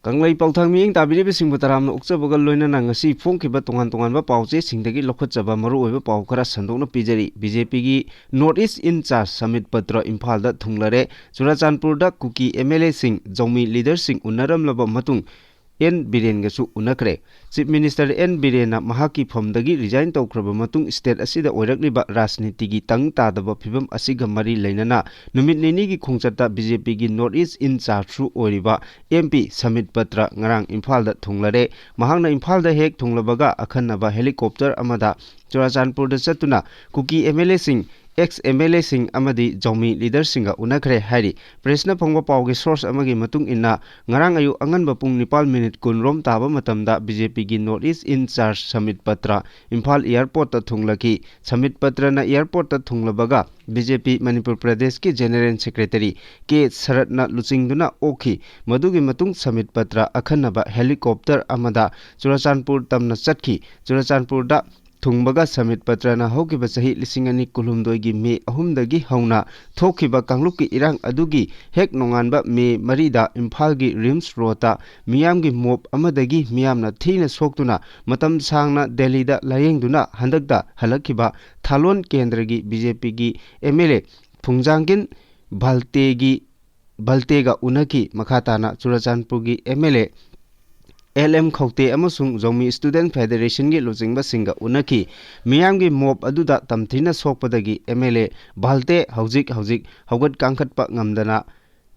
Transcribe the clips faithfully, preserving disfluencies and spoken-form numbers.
ꯀꯪꯂꯩ ꯄꯥꯎꯊꯥꯡ ꯃꯤꯠꯌꯦꯡ ꯇꯥꯕꯤꯔꯤꯕꯁꯤꯡꯕꯨ ꯇꯔꯥꯝꯅ ꯑꯣꯛꯆꯕꯒ ꯂꯣꯏꯅꯅ ꯉꯁꯤ ꯐꯣꯡꯈꯤꯕ ꯇꯣꯉꯥꯟ ꯇꯣꯉꯥꯟꯕ ꯄꯥꯎꯆꯦꯁꯤꯡꯗꯒꯤ ꯂꯧꯈꯠꯆꯕ ꯃꯔꯨꯑꯣꯏꯕ ꯄꯥꯎ ꯈꯔ ꯁꯟꯗꯣꯛꯅ ꯄꯤꯖꯔꯤ꯫ ꯕꯤ ꯖꯦ ꯄꯤꯒꯤ North East in Charge Sambit Patra ꯏꯝꯐꯥꯜꯗ ꯊꯨꯡꯂꯔꯦ꯫ ꯆꯨꯔꯥꯆꯥꯟꯄꯨꯔꯗ ꯀꯨꯀꯤ ꯑꯦꯝ ꯑꯦꯜ ꯑꯦꯁꯤꯡ, ꯖꯧꯃꯤ ꯂꯤꯗꯔꯁꯤꯡ ꯎꯅꯔꯝꯂꯕ ꯃꯇꯨꯡ ꯑꯦꯟ ꯕꯤꯔꯦꯟꯒꯁꯨ ꯎꯅꯈ꯭ꯔꯦ꯫ ꯆꯤꯐ ꯃꯤꯅꯤꯁꯇꯔ ꯑꯦꯟ ꯕꯤꯔꯦꯟꯅ ꯃꯍꯥꯛꯀꯤ ꯐꯝꯗꯒꯤ ꯔꯤꯖꯥꯏꯟ ꯇꯧꯈ꯭ꯔꯕ ꯃꯇꯨꯡ ꯁ꯭ꯇꯦꯠ ꯑꯁꯤꯗ ꯑꯣꯏꯔꯛꯂꯤꯕ ꯔꯥꯖꯅꯤꯇꯤꯒꯤ ꯇꯪ ꯇꯥꯗꯕ ꯐꯤꯕꯝ ꯑꯁꯤꯒ ꯃꯔꯤ ꯂꯩꯅꯅ ꯅꯨꯃꯤꯠ ꯅꯤꯅꯤꯒꯤ ꯈꯣꯡꯆꯠꯇ ꯕꯤ ꯖꯦ ꯄꯤꯒꯤ North East in Chargeꯁꯨ ꯑꯣꯏꯔꯤꯕ ꯑꯦꯝ ꯄꯤ ꯁꯃꯤꯠ ꯄꯇ꯭ꯔ ꯉꯔꯥꯡ ꯏꯝꯐꯥꯜꯗ ꯊꯨꯡꯂꯔꯦ꯫ ꯃꯍꯥꯛꯅ ꯏꯝꯐꯥꯜꯗ ꯍꯦꯛ ꯊꯨꯡꯂꯕꯒ ꯑꯈꯟꯅꯕ ꯍꯦꯂꯤꯀꯣꯞꯇꯔ ꯑꯃꯗ ꯆꯨꯔꯥꯆꯥꯟꯄꯨꯔꯗ ꯆꯠꯇꯨꯅ ꯀꯨꯀꯤ ꯑꯦꯝ ꯑꯦꯜ ꯑꯦꯁꯤꯡ, ꯑꯦꯛꯁ ꯑꯦꯝ ꯑꯦꯜ ꯑꯦꯁꯤꯡ ꯑꯃꯗꯤ ꯖꯧꯃꯤ ꯂꯤꯗꯔꯁꯤꯡꯒ ꯎꯅꯈ꯭ꯔꯦ ꯍꯥꯏꯔꯤ꯫ ꯄ꯭ꯔꯦꯁꯅ ꯐꯪꯕ ꯄꯥꯎꯒꯤ ꯁꯣꯔꯁ ꯑꯃꯒꯤ ꯃꯇꯨꯡ ꯏꯟꯅ, ꯉꯔꯥꯡ ꯑꯌꯨꯛ ꯑꯉꯟꯕ ꯄꯨꯡ ꯅꯤꯄꯥꯜ ꯃꯤꯅꯤꯠ ꯀꯨꯟ ꯔꯣꯝ ꯇꯥꯕ ꯃꯇꯝꯗ ꯕꯤ ꯖꯦ ꯄꯤꯒꯤ North East in Charge Sambit Patra Imphal ꯑꯦꯌꯔꯄꯣꯔꯠꯇ ꯊꯨꯡꯂꯈꯤ꯫ ꯁꯃꯤꯠ ꯄꯇ꯭ꯔꯅ ꯑꯦꯌꯔꯄꯣꯔꯠꯇ ꯊꯨꯡꯂꯕꯒ ꯕꯤ ꯖꯦ ꯄꯤ ꯃꯅꯤꯄꯨꯔ ꯄ꯭ꯔꯗꯦꯁꯀꯤ ꯖꯦꯅꯔꯦꯜ ꯁꯦꯀ꯭ꯔꯦꯇꯔꯤ ꯀꯦ ꯁꯔꯠꯅ ꯂꯨꯆꯤꯡꯗꯨꯅ ꯑꯣꯛꯈꯤ꯫ ꯃꯗꯨꯒꯤ ꯃꯇꯨꯡ ꯁꯃꯤꯠ ꯄꯇ꯭ꯔ ꯑꯈꯟꯅꯕ ꯍꯦꯂꯤꯀꯣꯞꯇꯔ ꯑꯃꯗ ꯆꯨꯔꯥꯆꯥꯟꯄꯨꯔ ꯇꯝꯅ ꯆꯠꯈꯤ꯫ ꯆꯨꯔꯥꯆꯥꯟꯄꯨꯔꯗ ꯊꯨꯡꯕꯒ ꯁꯃꯤꯠ ꯄꯇ꯭ꯔꯅ ꯍꯧꯈꯤꯕ ꯆꯍꯤ ꯂꯤꯁꯤꯡ ꯑꯅꯤ ꯀꯨꯟꯍꯨꯝꯗꯣꯏꯒꯤ ꯃꯦ ꯑꯍꯨꯝꯗꯒꯤ ꯍꯧꯅ ꯊꯣꯛꯈꯤꯕ ꯀꯥꯡꯂꯨꯞꯀꯤ ꯏꯔꯥꯡ ꯑꯗꯨꯒꯤ ꯍꯦꯛ ꯅꯣꯡꯉꯥꯟꯕ ꯃꯦ ꯃꯔꯤꯗ ꯏꯝꯐꯥꯜꯒꯤ ꯔꯤꯝꯁ ꯔꯣꯗꯇ ꯃꯤꯌꯥꯝꯒꯤ ꯃꯣꯞ ꯑꯃꯗꯒꯤ ꯃꯤꯌꯥꯝꯅ ꯊꯤꯅ ꯁꯣꯛꯇꯨꯅ ꯃꯇꯝ ꯁꯥꯡꯅ ꯗꯦꯜꯂꯤꯗ ꯂꯥꯌꯦꯡꯗꯨꯅ ꯍꯟꯗꯛꯇ ꯍꯜꯂꯛꯈꯤꯕ ꯊꯥꯂꯣꯟ ꯀꯦꯟꯗ꯭ꯔꯒꯤ ꯕꯤ ꯖꯦ ꯄꯤꯒꯤ ꯑꯦꯝ ꯑꯦꯜ ꯑꯦ ꯐꯨꯡꯖꯥꯡꯒꯤꯟ ꯚꯜꯇꯦꯒꯤ, ꯚꯜꯇꯦꯒ ꯎꯅꯈꯤ꯫ ꯃꯈꯥ ꯇꯥꯅ ꯆꯨꯔꯥꯆꯥꯟꯄꯨꯔꯒꯤ M L A L M Khaute ꯑꯃꯁꯨꯡ ꯖꯧꯃꯤ ꯁ꯭ꯇꯨꯗꯦꯟꯠ ꯐꯦꯗꯔꯦꯁꯟꯒꯤ ꯂꯨꯆꯤꯡꯕꯁꯤꯡꯒ ꯎꯅꯈꯤ꯫ ꯃꯤꯌꯥꯝꯒꯤ ꯃꯣꯞ ꯑꯗꯨꯗ ꯇꯝꯊꯤꯅ ꯁꯣꯛꯄꯗꯒꯤ ꯑꯦꯝ ꯑꯦꯜ ꯑꯦ ꯚꯥꯜꯇꯦ ꯍꯧꯖꯤꯛ ꯍꯧꯖꯤꯛ ꯍꯧꯒꯠ ꯀꯥꯡꯈꯠꯄ ꯉꯝꯗꯅ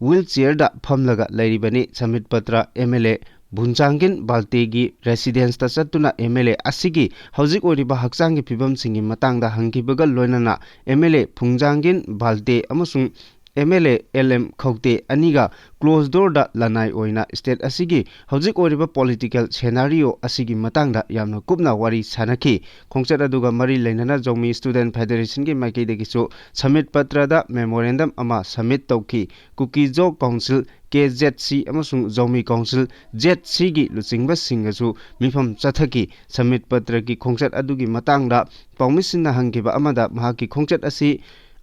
ꯋꯤꯜ ꯆꯤꯌꯔꯗ ꯐꯝꯂꯒ ꯂꯩꯔꯤꯕꯅꯤ꯫ ꯁꯃꯤꯠ ꯄꯇ꯭ꯔ ꯑꯦꯝ ꯑꯦꯜ ꯑꯦ ꯚꯨꯟꯆꯥꯡꯒꯤꯟ ꯚꯥꯜꯇꯦꯒꯤ ꯔꯦꯁꯤꯗꯦꯟꯁꯇ ꯆꯠꯇꯨꯅ ꯑꯦꯝ ꯑꯦꯜ ꯑꯦ ꯑꯁꯤꯒꯤ ꯍꯧꯖꯤꯛ ꯑꯣꯏꯔꯤꯕ ꯍꯛꯆꯥꯡꯒꯤ ꯐꯤꯕꯝꯁꯤꯡꯒꯤ ꯃꯇꯥꯡꯗ ꯍꯪꯈꯤꯕꯒ ꯂꯣꯏꯅꯅ ꯑꯦꯝ ꯑꯦꯜ ꯑꯦ ꯐꯨꯡꯖꯥꯡꯒꯤꯟ ꯚꯥꯜꯇꯦ ꯑꯃꯁꯨꯡ M L A L M Khaute ꯑꯅꯤꯒ ꯀ꯭ꯂꯣꯖ ꯗꯣꯔꯗ ꯂꯅꯥꯏ ꯑꯣꯏꯅ ꯁ꯭ꯇꯦꯠ ꯑꯁꯤꯒꯤ ꯍꯧꯖꯤꯛ ꯑꯣꯏꯔꯤꯕ ꯄꯣꯂꯤꯇꯤꯀꯦꯜ ꯁꯦꯅꯥꯔꯤꯑꯣ ꯑꯁꯤꯒꯤ ꯃꯇꯥꯡꯗ ꯌꯥꯝꯅ ꯀꯨꯞꯅ ꯋꯥꯔꯤ ꯁꯥꯅꯈꯤ꯫ ꯈꯣꯡꯆꯠ ꯑꯗꯨꯒ ꯃꯔꯤ ꯂꯩꯅꯅ ꯖꯧꯃꯤ ꯁ꯭ꯇꯨꯗꯦꯟꯠ ꯐꯦꯗꯔꯦꯁꯟꯒꯤ ꯃꯥꯏꯀꯩꯗꯒꯤꯁꯨ ꯁꯃꯤꯠ ꯄꯇ꯭ꯔꯗ ꯃꯦꯃꯣꯔꯦꯟꯗꯝ ꯑꯃ ꯁꯃꯤꯠ ꯇꯧꯈꯤ꯫ ꯀꯨꯀꯤ ꯖꯣ ꯀꯥꯎꯟꯁꯤꯜ, ꯀꯦ ꯖꯦꯗ ꯁꯤ, ꯑꯃꯁꯨꯡ ꯖꯧꯃꯤ ꯀꯥꯎꯟꯁꯤꯜ, ꯖꯦꯗ ꯁꯤꯒꯤ ꯂꯨꯆꯤꯡꯕꯁꯤꯡꯒꯁꯨ ꯃꯤꯐꯝ ꯆꯠꯊꯈꯤ꯫ ꯁꯃꯤꯠ ꯄꯇ꯭ꯔꯒꯤ ꯈꯣꯡꯆꯠ ꯑꯗꯨꯒꯤ ꯃꯇꯥꯡꯗ ꯄꯥꯎꯃꯤꯁꯤꯡꯅ ꯍꯪꯈꯤꯕ ꯑꯃꯗ ꯃꯍꯥꯛꯀꯤ ꯈꯣꯡꯆꯠ ꯑꯁꯤ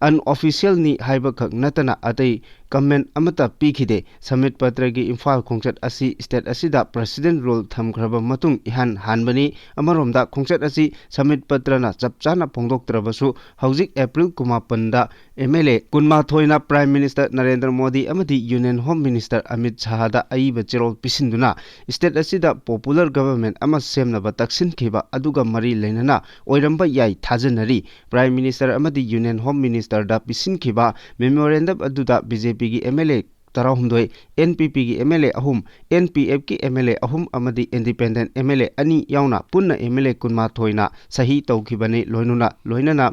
ꯑꯟꯑꯣꯐꯤꯁꯤꯌꯦꯜꯅꯤ ꯍꯥꯏꯕꯈꯛ ꯅꯠꯇꯅ ꯑꯇꯩ comment ꯑꯃꯠꯇ ꯄꯤꯈꯤꯗꯦ꯫ ꯁꯃꯤꯠ ꯄꯇ꯭ꯔꯒꯤ ꯏꯝꯐꯥꯜ ꯈꯣꯡꯆꯠ ꯑꯁꯤ state ꯑꯁꯤꯗ President rule ꯊꯝꯈ꯭ꯔꯕ ꯃꯇꯨꯡ ꯏꯍꯥꯟ ꯍꯥꯟꯕꯅꯤ꯫ ꯑꯃꯔꯣꯝꯗ ꯈꯣꯡꯆꯠ ꯑꯁꯤ ꯁꯃꯤꯠ ꯄꯇ꯭ꯔꯅ ꯆꯞ ꯆꯥꯅ ꯐꯣꯡꯗꯣꯛꯇ꯭ꯔꯕꯁꯨ, ꯍꯧꯖꯤꯛ April ꯀꯨꯟꯃꯥꯄꯟꯗ M L A ꯀꯨꯟꯃꯥꯊꯣꯏꯅ Prime Minister Narendra Modi ꯑꯃꯗꯤ Union Home Minister ꯑꯃꯤꯠ ꯁꯥꯍꯗ ꯑꯏꯕ ꯆꯦꯔꯣꯜ ꯄꯤꯁꯤꯟꯗꯨꯅ state ꯑꯁꯤꯗ popular government ꯑꯃ ꯁꯦꯝꯅꯕ ꯇꯛꯁꯤꯟꯈꯤꯕ ꯑꯗꯨꯒ ꯃꯔꯤ ꯂꯩꯅꯅ ꯑꯣꯏꯔꯝꯕ ꯌꯥꯏ ꯊꯥꯖꯅꯔꯤ꯫ Prime Minister ꯑꯃꯗꯤ Union Home Ministerꯗ ꯄꯤꯁꯤꯟꯈꯤꯕ memorandum ꯑꯗꯨꯗ B J Pꯒꯤ M L A ꯇꯔꯥꯍꯨꯝꯗꯣꯏ, N P Pꯒꯤ M L A ꯑꯍꯨꯝ, N P Fꯀꯤ M L A ꯑꯍꯨꯝ ꯑꯃꯗꯤ independent M L A ꯑꯅꯤ ꯌꯥꯎꯅ ꯄꯨꯟꯅ M L A ꯀꯨꯟꯃꯥꯊꯣꯏꯅ ꯁꯍꯤ ꯇꯧꯈꯤꯕꯅꯤ꯫ ꯂꯣꯏꯅꯅ, ꯂꯣꯏꯅꯅ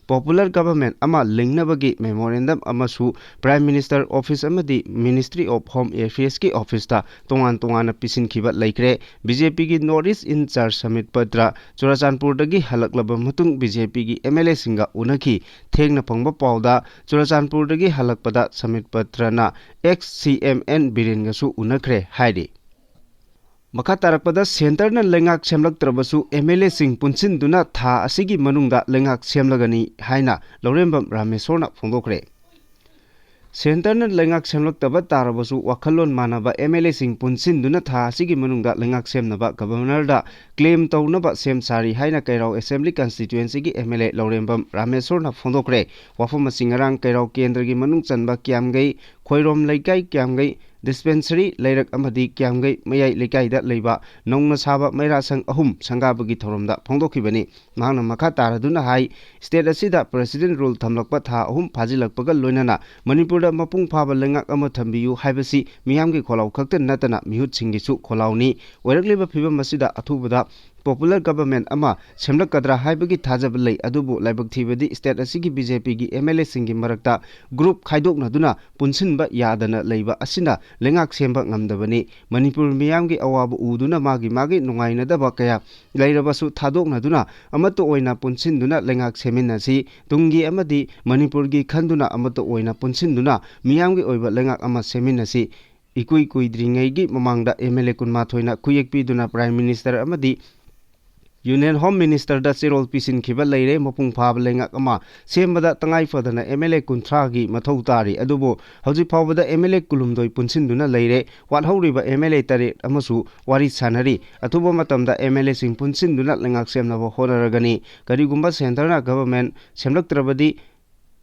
popular government ꯑꯃ ꯂꯤꯡꯅꯕꯒꯤ memorandum ꯑꯃꯁꯨ Prime Minister Office ꯑꯃꯗꯤ Ministry of Home Affairsꯀꯤ officeꯇ ꯇꯣꯉꯥꯟ ꯇꯣꯉꯥꯟꯅ ꯄꯤꯁꯤꯟꯈꯤꯕ ꯂꯩꯈ꯭ꯔꯦ꯫ B J Pꯒꯤ North East in charge Sambit Patra ꯆꯨꯔꯆꯥꯟꯄꯨꯔꯗꯒꯤ ꯍꯜꯂꯛꯂꯕ ꯃꯇꯨꯡ B J Pꯒꯤ M L Aꯁꯤꯡꯒ ꯎꯅꯈꯤ꯫ ꯊꯦꯡꯅ ꯐꯪꯕ ꯄꯥꯎꯗ ꯆꯨꯔꯆꯥꯟꯄꯨꯔꯗꯒꯤ ꯍꯜꯂꯛꯄꯗ ꯁꯃꯤꯠ ꯄꯇ꯭ꯔꯅ ex C M N ꯕꯤꯔꯦꯟꯒꯁꯨ ꯎꯅꯈ꯭ꯔꯦ ꯍꯥꯏꯔꯤ꯫ ꯃꯈꯥ ꯇꯥꯔꯛꯄꯗ, centreꯅ ꯂꯩꯉꯥꯛ ꯁꯦꯝꯂꯛꯇ꯭ꯔꯕꯁꯨ M L Aꯁꯤꯡ ꯄꯨꯟꯁꯤꯟꯗꯨꯅ ꯊꯥ ꯑꯁꯤꯒꯤ ꯃꯅꯨꯡꯗ ꯂꯩꯉꯥꯛ ꯁꯦꯝꯂꯒꯅꯤ ꯍꯥꯏꯅ ꯂꯧꯔꯦꯝꯕꯝ ꯔꯥꯃꯦꯁꯣꯔꯅ ꯐꯣꯡꯗꯣꯛꯈ꯭ꯔꯦ꯫ Centreꯅ ꯂꯩꯉꯥꯛ ꯁꯦꯝꯂꯛꯇꯕ ꯇꯥꯔꯕꯁꯨ ꯋꯥꯈꯜꯂꯣꯟ ꯃꯥꯟꯅꯕ M L Aꯁꯤꯡ ꯄꯨꯟꯁꯤꯟꯗꯨꯅ ꯊꯥ ꯑꯁꯤꯒꯤ ꯃꯅꯨꯡꯗ ꯂꯩꯉꯥꯛ ꯁꯦꯝꯅꯕ Governorꯗ claim ꯇꯧꯅꯕ ꯁꯦꯝ ꯁꯥꯔꯤ ꯍꯥꯏꯅ ꯀꯩꯔꯥꯎ Assembly Constituencyꯒꯤ M L A ꯂꯧꯔꯦꯝꯕꯝ ꯔꯥꯃꯦꯁꯣꯔꯅ ꯐꯣꯡꯗꯣꯛꯈ꯭ꯔꯦ꯫ ꯋꯥꯐꯝ ꯑꯁꯤ ꯉꯔꯥꯡ ꯀꯩꯔꯥꯎ ꯀꯦꯟꯗ꯭ꯔꯒꯤ ꯃꯅꯨꯡ ꯆꯟꯕ ꯀꯤꯌꯥꯝꯒꯩ ꯈꯣꯏꯔꯣꯝ ꯂꯩꯀꯥꯏ, ꯀꯤꯌꯥꯝꯒꯩ Dispensary ꯂꯩꯔꯛ ꯑꯃꯗꯤ ꯀꯤꯌꯥꯝꯒꯩ ꯃꯌꯥꯏ ꯂꯩꯀꯥꯏꯗ ꯂꯩꯕ ꯅꯧꯅ ꯁꯥꯕ ꯃꯩꯔꯥ ꯁꯪ ꯑꯍꯨꯝ ꯁꯪꯒꯥꯕꯒꯤ ꯊꯧꯔꯝꯗ ꯐꯣꯡꯗꯣꯛꯈꯤꯕꯅꯤ꯫ ꯃꯍꯥꯛꯅ ꯃꯈꯥ ꯇꯥꯔꯗꯨꯅ ꯍꯥꯏ, state ꯑꯁꯤꯗ President rule ꯊꯝꯂꯛꯄ ꯊꯥ ꯑꯍꯨꯝ ꯐꯥꯖꯤꯜꯂꯛꯄꯒ ꯂꯣꯏꯅꯅ ꯃꯅꯤꯄꯨꯔꯗ ꯃꯄꯨꯡ ꯐꯥꯕ ꯂꯩꯉꯥꯛ ꯑꯃ ꯊꯝꯕꯤꯌꯨ ꯍꯥꯏꯕꯁꯤ ꯃꯤꯌꯥꯝꯒꯤ ꯈꯣꯜꯂꯥꯎ ꯈꯛꯇ ꯅꯠꯇꯅ ꯃꯤꯍꯨꯠꯁꯤꯡꯒꯤꯁꯨ ꯈꯣꯜꯂꯥꯎꯅꯤ꯫ ꯑꯣꯏꯔꯛꯂꯤꯕ ꯐꯤꯕꯝ ꯑꯁꯤꯗ ꯑꯊꯨꯕꯗ popular government ꯑꯃ ꯁꯦꯝꯂꯛꯀꯗ꯭ꯔꯥ ꯍꯥꯏꯕꯒꯤ ꯊꯥꯖꯕ ꯂꯩ, ꯑꯗꯨꯕꯨ ꯂꯥꯏꯕꯛ ꯊꯤꯕꯗꯤ state ꯑꯁꯤꯒꯤ B J Pꯒꯤ M L Aꯁꯤꯡꯒꯤ ꯃꯔꯛꯇ group ꯈꯥꯏꯗꯣꯛꯅꯗꯨꯅ ꯄꯨꯟꯁꯤꯟꯕ ꯌꯥꯗꯅ ꯂꯩꯕ ꯑꯁꯤꯅ ꯂꯩꯉꯥꯛ ꯁꯦꯝꯕ ꯉꯝꯗꯕꯅꯤ꯫ ꯃꯅꯤꯄꯨꯔ ꯃꯤꯌꯥꯝꯒꯤ ꯑꯋꯥꯕ ꯎꯗꯨꯅ ꯃꯥꯒꯤ ꯃꯥꯒꯤ ꯅꯨꯡꯉꯥꯏꯅꯗꯕ ꯀꯌꯥ ꯂꯩꯔꯕꯁꯨ ꯊꯥꯗꯣꯛꯅꯗꯨꯅ ꯑꯃꯠꯇ ꯑꯣꯏꯅ ꯄꯨꯟꯁꯤꯟꯗꯨꯅ ꯂꯩꯉꯥꯛ ꯁꯦꯝꯃꯤꯟꯅꯁꯤ꯫ ꯇꯨꯡꯒꯤ ꯑꯃꯗꯤ ꯃꯅꯤꯄꯨꯔꯒꯤ ꯈꯟꯗꯨꯅ ꯑꯃꯠꯇ ꯑꯣꯏꯅ ꯄꯨꯟꯁꯤꯟꯗꯨꯅ ꯃꯤꯌꯥꯝꯒꯤ ꯑꯣꯏꯕ ꯂꯩꯉꯥꯛ ꯑꯃ ꯁꯦꯝꯃꯤꯟꯅꯁꯤ꯫ ꯏꯀꯨꯏ ꯀꯨꯏꯗ꯭ꯔꯤꯉꯩꯒꯤ ꯃꯃꯥꯡꯗ M L A ꯀꯨꯟꯃꯥꯊꯣꯏꯅ ꯈꯨꯌꯦꯛ ꯄꯤꯗꯨꯅ Prime Minister ꯑꯃꯗꯤ Union Home Ministerꯗ ꯆꯦꯔꯣꯜ ꯄꯤꯁꯤꯟꯈꯤꯕ ꯂꯩꯔꯦ꯫ ꯃꯄꯨꯡ ꯐꯥꯕ ꯂꯩꯉꯥꯛ ꯑꯃ ꯁꯦꯝꯕꯗ ꯇꯉꯥꯏ ꯐꯗꯅ MLA ꯀꯨꯟꯊ꯭ꯔꯥꯒꯤ ꯃꯊꯧ ꯇꯥꯔꯤ꯫ ꯑꯗꯨꯕꯨ ꯍꯧꯖꯤꯛ ꯐꯥꯎꯕꯗ MLA ꯀꯨꯟꯍꯨꯝꯗꯣꯏ ꯄꯨꯟꯁꯤꯟꯗꯨꯅ ꯂꯩꯔꯦ꯫ ꯋꯥꯠꯍꯧꯔꯤꯕ MLA ꯇꯔꯦꯠ ꯑꯃꯁꯨ ꯋꯥꯔꯤ ꯁꯥꯟꯅꯔꯤ꯫ ꯑꯊꯨꯕ ꯃꯇꯝꯗ MLAꯁꯤꯡ ꯄꯨꯟꯁꯤꯟꯗꯨꯅ ꯂꯩꯉꯥꯛ ꯁꯦꯝꯅꯕ ꯍꯣꯠꯅꯔꯒꯅꯤ꯫ ꯀꯔꯤꯒꯨꯝꯕ centreꯅ government ꯁꯦꯝꯂꯛꯇ꯭ꯔꯕꯗꯤ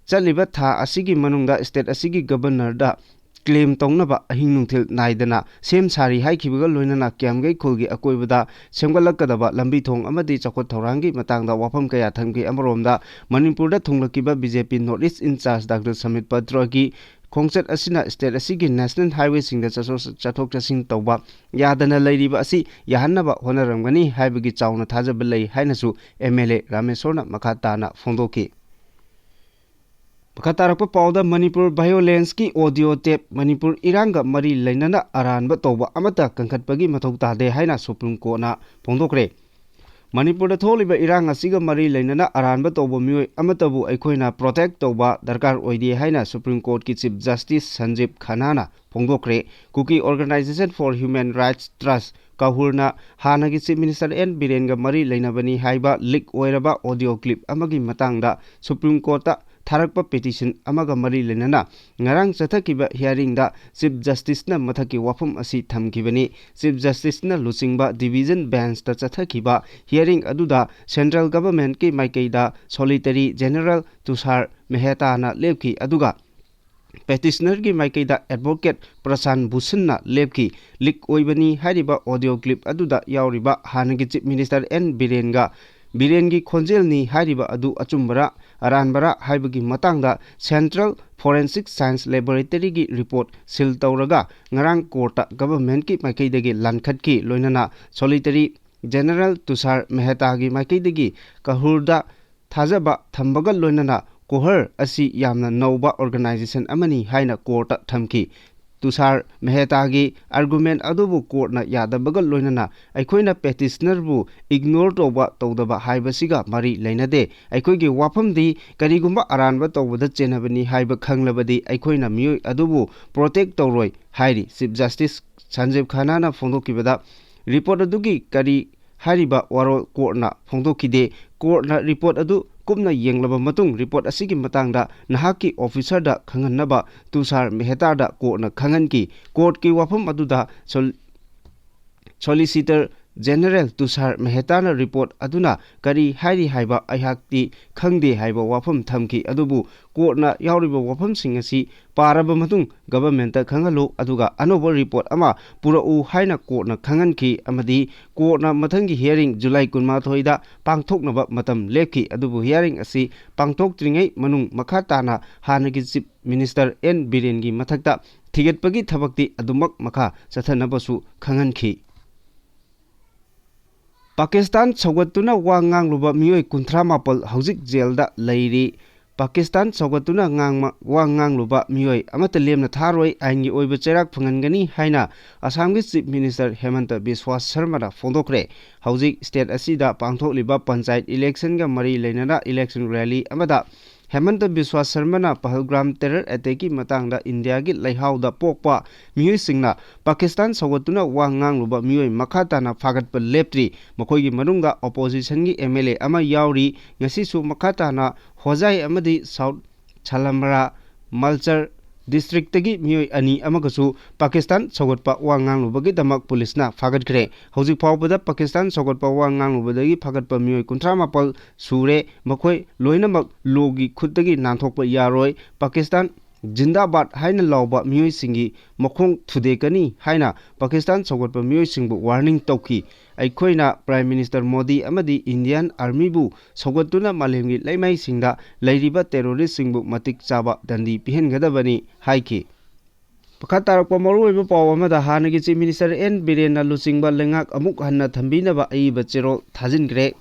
ꯆꯠꯂꯤꯕ ꯊꯥ ꯑꯁꯤꯒꯤ ꯃꯅꯨꯡꯗ state ꯑꯁꯤꯒꯤ governorꯗ claim ꯇꯧꯅꯕ ꯑꯍꯤꯡ ꯅꯨꯡꯊꯤꯜ ꯅꯥꯏꯗꯅ ꯁꯦꯝ ꯁꯥꯔꯤ ꯍꯥꯏꯈꯤꯕꯒ ꯂꯣꯏꯅꯅ ꯀꯤꯌꯥꯝꯒꯩ ꯈꯨꯜꯒꯤ ꯑꯀꯣꯏꯕꯗ ꯁꯦꯝꯒꯠꯂꯛꯀꯗꯕ ꯂꯝꯕꯤ ꯊꯣꯡ ꯑꯃꯗꯤ ꯆꯥꯎꯈꯠ ꯊꯧꯔꯥꯡꯒꯤ ꯃꯇꯥꯡꯗ ꯋꯥꯐꯝ ꯀꯌꯥ ꯊꯝꯈꯤ꯫ ꯑꯃꯔꯣꯝꯗ ꯃꯅꯤꯄꯨꯔꯗ ꯊꯨꯡꯂꯛꯈꯤꯕ BJP North East in charge Doctor Sambit ꯄꯇ꯭ꯔꯒꯤ ꯈꯣꯡꯆꯠ ꯑꯁꯤꯅ state ꯑꯁꯤꯒꯤ national highwayꯁꯤꯡꯗ ꯆꯠꯊꯣꯛ ꯆꯠꯊꯣꯛ ꯆꯠꯁꯤꯟ ꯇꯧꯕ ꯌꯥꯗꯅ ꯂꯩꯔꯤꯕ ꯑꯁꯤ ꯌꯥꯍꯟꯅꯕ ꯍꯣꯠꯅꯔꯝꯒꯅꯤ ꯍꯥꯏꯕꯒꯤ ꯆꯥꯎꯅ ꯊꯥꯖꯕ ꯂꯩ ꯍꯥꯏꯅꯁꯨ MLA ꯔꯥꯃꯦꯁꯣꯔꯅ ꯃꯈꯥ ꯇꯥꯅ ꯐꯣꯡꯗꯣꯛꯈꯤ꯫ ꯃꯈꯥ ꯇꯥꯔꯛꯄ ꯄꯥꯎꯗ ꯃꯅꯤꯄꯨꯔ violenceꯀꯤ audio tape, ꯃꯅꯤꯄꯨꯔ ꯏꯔꯥꯡꯒ ꯃꯔꯤ ꯂꯩꯅꯅ ꯑꯔꯥꯟꯕ ꯇꯧꯕ ꯑꯃꯠꯇ ꯀꯟꯈꯠꯄꯒꯤ ꯃꯊꯧ ꯇꯥꯗꯦ ꯍꯥꯏꯅ Supreme Courtꯅ ꯐꯣꯡꯗꯣꯛꯈ꯭ꯔꯦ꯫ ꯃꯅꯤꯄꯨꯔꯗ ꯊꯣꯛꯂꯤꯕ ꯏꯔꯥꯡ ꯑꯁꯤꯒ ꯃꯔꯤ ꯂꯩꯅꯅ ꯑꯔꯥꯟꯕ ꯇꯧꯕ ꯃꯤꯑꯣꯏ ꯑꯃꯠꯇꯕꯨ ꯑꯩꯈꯣꯏꯅ protect ꯇꯧꯕ ꯗꯔꯀꯥꯔ ꯑꯣꯏꯗꯦ ꯍꯥꯏꯅ Supreme Courtꯀꯤ Chief Justice ꯁꯟꯖꯤꯕ ꯈꯟꯅꯥꯅ ꯐꯣꯡꯗꯣꯛꯈ꯭ꯔꯦ꯫ Kuki Organization for Human Rights Trust, ꯀꯍꯨꯔꯅ ꯍꯥꯟꯅꯒꯤ Chief Minister ꯑꯦꯟ ꯕꯤꯔꯦꯟꯒ ꯃꯔꯤ ꯂꯩꯅꯕꯅꯤ ꯍꯥꯏꯕ leak ꯑꯣꯏꯔꯕ audio clip ꯑꯃꯒꯤ ꯃꯇꯥꯡꯗ Supreme Courtꯇ ꯊꯥꯔꯛꯄ petition ꯑꯃꯒ ꯃꯔꯤ ꯂꯩꯅꯅ ꯉꯔꯥꯡ ꯆꯠꯊꯈꯤꯕ hearingꯗ Chief Justiceꯅ ꯃꯊꯛꯀꯤ ꯋꯥꯐꯝ ꯑꯁꯤ ꯊꯝꯈꯤꯕꯅꯤ꯫ Chief Justiceꯅ ꯂꯨꯆꯤꯡꯕ division benchꯇ ꯆꯠꯊꯈꯤꯕ hearing ꯑꯗꯨꯗ central governmentꯀꯤ ꯃꯥꯏꯀꯩꯗ Solicitor General ꯇꯨꯁꯥꯔ ꯃꯦꯍꯇꯥꯅ ꯂꯦꯞꯈꯤ, ꯑꯗꯨꯒ petitionerꯒꯤ ꯃꯥꯏꯀꯩꯗ advocate ꯄ꯭ꯔꯁꯥꯟ ꯚꯨꯁꯟꯅ ꯂꯦꯞꯈꯤ꯫ Leak ꯑꯣꯏꯕꯅꯤ ꯍꯥꯏꯔꯤꯕ audio clip ꯑꯗꯨꯗ ꯌꯥꯎꯔꯤꯕ ꯍꯥꯟꯅꯒꯤ Chief Minister ꯑꯦꯟ ꯕꯤꯔꯦꯟꯒ, ꯕꯤꯔꯦꯟꯒꯤ ꯈꯣꯟꯖꯦꯜꯅꯤ ꯍꯥꯏꯔꯤꯕ ꯑꯗꯨ ꯑꯆꯨꯝꯕꯔꯥ ꯑꯔꯥꯟꯕꯔꯥ ꯍꯥꯏꯕꯒꯤ ꯃꯇꯥꯡꯗ Central Forensic Science Laboratoryꯒꯤ report seal ꯇꯧꯔꯒ ꯉꯔꯥꯡ courtꯇ governmentꯀꯤ ꯃꯥꯏꯀꯩꯗꯒꯤ ꯂꯥꯟꯈꯠꯈꯤ꯫ ꯂꯣꯏꯅꯅ Solicitor General ꯇꯨꯁꯥꯔ ꯃꯦꯍꯇꯥꯒꯤ ꯃꯥꯏꯀꯩꯗꯒꯤ ꯀꯍꯨꯔꯗ ꯊꯥꯖꯕ ꯊꯝꯕꯒ ꯂꯣꯏꯅꯅ ꯀꯣꯍꯔ ꯑꯁꯤ ꯌꯥꯝꯅ ꯅꯧꯕ organization ꯑꯃꯅꯤ ꯍꯥꯏꯅ courtꯇ ꯊꯝꯈꯤ꯫ ꯇꯨꯁꯥꯔ ꯃꯦꯍꯇꯥꯒꯤ argument ꯑꯗꯨꯕꯨ courtꯅ ꯌꯥꯗꯕꯒ ꯂꯣꯏꯅꯅ ꯑꯩꯈꯣꯏꯅ petitionerꯕꯨ ignore ꯇꯧꯕ ꯇꯧꯗꯕ ꯍꯥꯏꯕꯁꯤꯒ ꯃꯔꯤ ꯂꯩꯅꯗꯦ꯫ ꯑꯩꯈꯣꯏꯒꯤ ꯋꯥꯐꯝꯗꯤ ꯀꯔꯤꯒꯨꯝꯕ ꯑꯔꯥꯟꯕ ꯇꯧꯕꯗ ꯆꯦꯟꯅꯕꯅꯤ ꯍꯥꯏꯕ ꯈꯪꯂꯕꯗꯤ ꯑꯩꯈꯣꯏꯅ ꯃꯤꯑꯣꯏ ꯑꯗꯨꯕꯨ protect ꯇꯧꯔꯣꯏ ꯍꯥꯏꯔꯤ꯫ Chief Justice ꯁꯟꯖꯤꯕ ꯈꯟꯅꯥꯅ ꯐꯣꯡꯗꯣꯛꯈꯤꯕꯗ report ꯑꯗꯨꯒꯤ ꯀꯔꯤ ꯍꯥꯏꯔꯤꯕ ꯋꯥꯔꯣꯜ ꯀꯣꯔꯠꯅ ꯐꯣꯡꯗꯣꯛꯈꯤꯗꯦ꯫ ꯀꯣꯔꯠꯅ ꯔꯤꯄꯣꯔꯠ ꯑꯗꯨ ꯀꯨꯞꯅ ꯌꯦꯡꯂꯕ ꯃꯇꯨꯡ, ꯔꯤꯄꯣꯔꯠ ꯑꯁꯤꯒꯤ ꯃꯇꯥꯡꯗ ꯅꯍꯥꯛꯀꯤ ꯑꯣꯐꯤꯁꯔꯗ ꯈꯪꯍꯟꯅꯕ ꯇꯨꯁꯥꯔ ꯃꯦꯍꯇꯥꯗ ꯀꯣꯔꯠꯅ ꯈꯪꯍꯟꯈꯤ꯫ ꯀꯣꯔꯠꯀꯤ ꯋꯥꯐꯝ ꯑꯗꯨꯗ ꯁꯣꯜ-, ꯁꯣꯂꯤꯁꯤꯇꯔ ꯖꯦꯅꯔꯦꯜ ꯇꯨꯁꯥꯔ ꯃꯦꯍꯇꯥꯅ ꯔꯤꯄꯣꯔꯠ ꯑꯗꯨꯅ ꯀꯔꯤ ꯍꯥꯏꯔꯤ ꯍꯥꯏꯕ ꯑꯩꯍꯥꯛꯇꯤ ꯈꯪꯗꯦ ꯍꯥꯏꯕ ꯋꯥꯐꯝ ꯊꯝꯈꯤ꯫ ꯑꯗꯨꯕꯨ ꯀꯣꯔꯠꯅ ꯌꯥꯎꯔꯤꯕ ꯋꯥꯐꯝꯁꯤꯡ ꯑꯁꯤ ꯄꯥꯔꯕ ꯃꯇꯨꯡ ꯒꯚꯔꯟꯃꯦꯟꯠꯇ ꯈꯪꯍꯜꯂꯨ, ꯑꯗꯨꯒ ꯑꯅꯧꯕ ꯔꯤꯄꯣꯔꯠ ꯑꯃ ꯄꯨꯔꯛꯎ ꯍꯥꯏꯅ ꯀꯣꯔꯠꯅ ꯈꯪꯍꯟꯈꯤ, ꯑꯃꯗꯤ ꯀꯣꯔꯠꯅ ꯃꯊꯪꯒꯤ ꯍꯤꯌꯥꯔꯤꯡ ꯖꯨꯂꯥꯏ ꯀꯨꯟꯃꯥꯊꯣꯏꯗ ꯄꯥꯡꯊꯣꯛꯅꯕ ꯃꯇꯝ ꯂꯦꯞꯈꯤ꯫ ꯑꯗꯨꯕꯨ ꯍꯤꯌꯥꯔꯤꯡ ꯑꯁꯤ ꯄꯥꯡꯊꯣꯛꯇ꯭ꯔꯤꯉꯩ ꯃꯅꯨꯡ ꯃꯈꯥ ꯇꯥꯅ ꯍꯥꯟꯅꯒꯤ ꯆꯤꯐ ꯃꯤꯅꯤꯁꯇꯔ ꯑꯦꯟ ꯕꯤꯔꯦꯟꯒꯤ ꯃꯊꯛꯇ ꯊꯤꯒꯠꯄꯒꯤ ꯊꯕꯛꯇꯤ ꯑꯗꯨꯃꯛ ꯃꯈꯥ ꯆꯠꯊꯅꯕꯁꯨ ꯈꯪꯍꯟꯈꯤ꯫ ꯄꯥꯀꯤꯁꯇꯥꯟ ꯁꯧꯒꯠꯇꯨꯅ ꯋꯥ ꯉꯥꯡꯂꯨꯕ ꯃꯤꯑꯣꯏ ꯀꯨꯟꯊ꯭ꯔꯥ ꯃꯥꯄꯜ ꯍꯧꯖꯤꯛ ꯖꯦꯜꯗ ꯂꯩꯔꯤ꯫ ꯄꯥꯀꯤꯁꯇꯥꯟ ꯁꯧꯒꯠꯇꯨꯅ ꯉꯥꯡꯃ-, ꯋꯥ ꯉꯥꯡꯂꯨꯕ ꯃꯤꯑꯣꯏ ꯑꯃꯠꯇ ꯂꯦꯝꯅ ꯊꯥꯔꯣꯏ, ꯑꯥꯏꯟꯒꯤ ꯑꯣꯏꯕ ꯆꯩꯔꯥꯛ ꯐꯪꯍꯟꯒꯅꯤ ꯍꯥꯏꯅ ꯑꯁꯥꯝꯒꯤ ꯆꯤꯐ ꯃꯤꯅꯤꯁꯇꯔ ꯍꯦꯃꯟꯇ ꯕꯤꯁ꯭ꯋꯥ ꯁꯔꯃꯅ ꯐꯣꯡꯗꯣꯛꯈ꯭ꯔꯦ꯫ ꯍꯧꯖꯤꯛ ꯁ꯭ꯇꯦꯠ ꯑꯁꯤꯗ ꯄꯥꯡꯊꯣꯛꯂꯤꯕ ꯄꯟꯆꯥꯌꯠ ꯏꯂꯦꯛꯁꯟꯒ ꯃꯔꯤ ꯂꯩꯅꯅ ꯏꯂꯦꯛꯁꯟ ꯔꯦꯂꯤ ꯑꯃꯗ ꯍꯦꯃꯟꯇ ꯕꯤꯁ꯭ꯋꯥ ꯁꯔꯃꯅ ꯄꯍꯜꯒ꯭ꯔꯥꯝ ꯇꯦꯔꯔ ꯑꯦꯇꯦꯛꯀꯤ ꯃꯇꯥꯡꯗ ꯏꯟꯗꯤꯌꯥꯒꯤ ꯂꯩꯍꯥꯎꯗ ꯄꯣꯛꯄ ꯃꯤꯑꯣꯏꯁꯤꯡꯅ ꯄꯥꯀꯤꯁꯇꯥꯟ ꯁꯧꯒꯠꯇꯨꯅ ꯋꯥ ꯉꯥꯡꯂꯨꯕ ꯃꯤꯑꯣꯏ ꯃꯈꯥ ꯇꯥꯅ ꯐꯥꯒꯠꯄ ꯂꯦꯞꯇ꯭ꯔꯤ꯫ ꯃꯈꯣꯏꯒꯤ ꯃꯅꯨꯡꯗ ꯑꯣꯄꯣꯖꯤꯁꯟꯒꯤ ꯑꯦꯝ ꯑꯦꯜ ꯑꯦ ꯑꯃ ꯌꯥꯎꯔꯤ꯫ ꯉꯁꯤꯁꯨ ꯃꯈꯥ ꯇꯥꯅ ꯍꯣꯖꯥꯏ ꯑꯃꯗꯤ ꯁꯥꯎꯠ ꯁꯥꯂꯥꯃꯥꯔꯥ ꯃꯜꯆꯔ ꯗꯤꯁꯇ꯭ꯔꯤꯛꯇꯒꯤ ꯃꯤꯑꯣꯏ ꯑꯅꯤ ꯑꯃꯒꯁꯨ ꯄꯥꯀꯤꯁꯇꯥꯟ ꯁꯧꯒꯠꯄ ꯋꯥ ꯉꯥꯡꯂꯨꯕꯒꯤꯗꯃꯛ ꯄꯨꯂꯤꯁꯅ ꯐꯥꯒꯠꯈ꯭ꯔꯦ꯫ ꯍꯧꯖꯤꯛ ꯐꯥꯎꯕꯗ ꯄꯥꯀꯤꯁꯇꯥꯟ ꯁꯧꯒꯠꯄ ꯋꯥ ꯉꯥꯡꯂꯨꯕꯗꯒꯤ ꯐꯥꯒꯠꯄ ꯃꯤꯑꯣꯏ ꯀꯨꯟꯊ꯭ꯔꯥ ꯃꯥꯄꯜ ꯁꯨꯔꯦ꯫ ꯃꯈꯣꯏ ꯂꯣꯏꯅꯃꯛ ꯂꯣꯒꯤ ꯈꯨꯠꯇꯒꯤ ꯅꯥꯟꯊꯣꯛꯄ ꯌꯥꯔꯣꯏ꯫ ꯄꯥꯀꯤꯁꯇꯥꯟ ꯖꯤꯟꯗꯥꯕꯥꯗ ꯍꯥꯏꯅ ꯂꯥꯎꯕ ꯃꯤꯑꯣꯏꯁꯤꯡꯒꯤ ꯃꯈꯣꯡ ꯊꯨꯗꯦꯛꯀꯅꯤ ꯍꯥꯏꯅ ꯄꯥꯀꯤꯁꯇꯥꯟ ꯁꯧꯒꯠꯄ ꯃꯤꯑꯣꯏꯁꯤꯡꯕꯨ ꯋꯥꯔꯅꯤꯡ ꯇꯧꯈꯤ꯫ ꯑꯩꯈꯣꯏꯅ ꯄ꯭ꯔꯥꯏꯝ ꯃꯤꯅꯤꯁꯇꯔ ꯃꯣꯗꯤ ꯑꯃꯗꯤ ꯏꯟꯗꯤꯌꯥꯟ ꯑꯥꯔꯃꯤꯕꯨ ꯁꯧꯒꯠꯇꯨꯅ ꯃꯥꯂꯦꯝꯒꯤ ꯂꯩꯃꯥꯏꯁꯤꯡꯗ ꯂꯩꯔꯤꯕ ꯇꯦꯔꯣꯔꯤꯁꯁꯤꯡꯕꯨ ꯃꯇꯤꯛ ꯆꯥꯕ ꯗꯟꯗꯤ ꯄꯤꯍꯟꯒꯗꯕꯅꯤ ꯍꯥꯏꯈꯤ꯫ ꯃꯈꯥ ꯇꯥꯔꯛꯄ ꯃꯔꯨꯑꯣꯏꯕ ꯄꯥꯎ ꯑꯃꯗ, ꯍꯥꯟꯅꯒꯤ ꯆꯤꯐ ꯃꯤꯅꯤꯁꯇꯔ ꯑꯦꯟ ꯕꯤꯔꯦꯟꯅ ꯂꯨꯆꯤꯡꯕ ꯂꯩꯉꯥꯛ ꯑꯃꯨꯛ ꯍꯟꯅ ꯊꯝꯕꯤꯅꯕ ꯑꯏꯕ ꯆꯦꯔꯣꯜ ꯊꯥꯖꯤꯟꯈ꯭ꯔꯦ꯫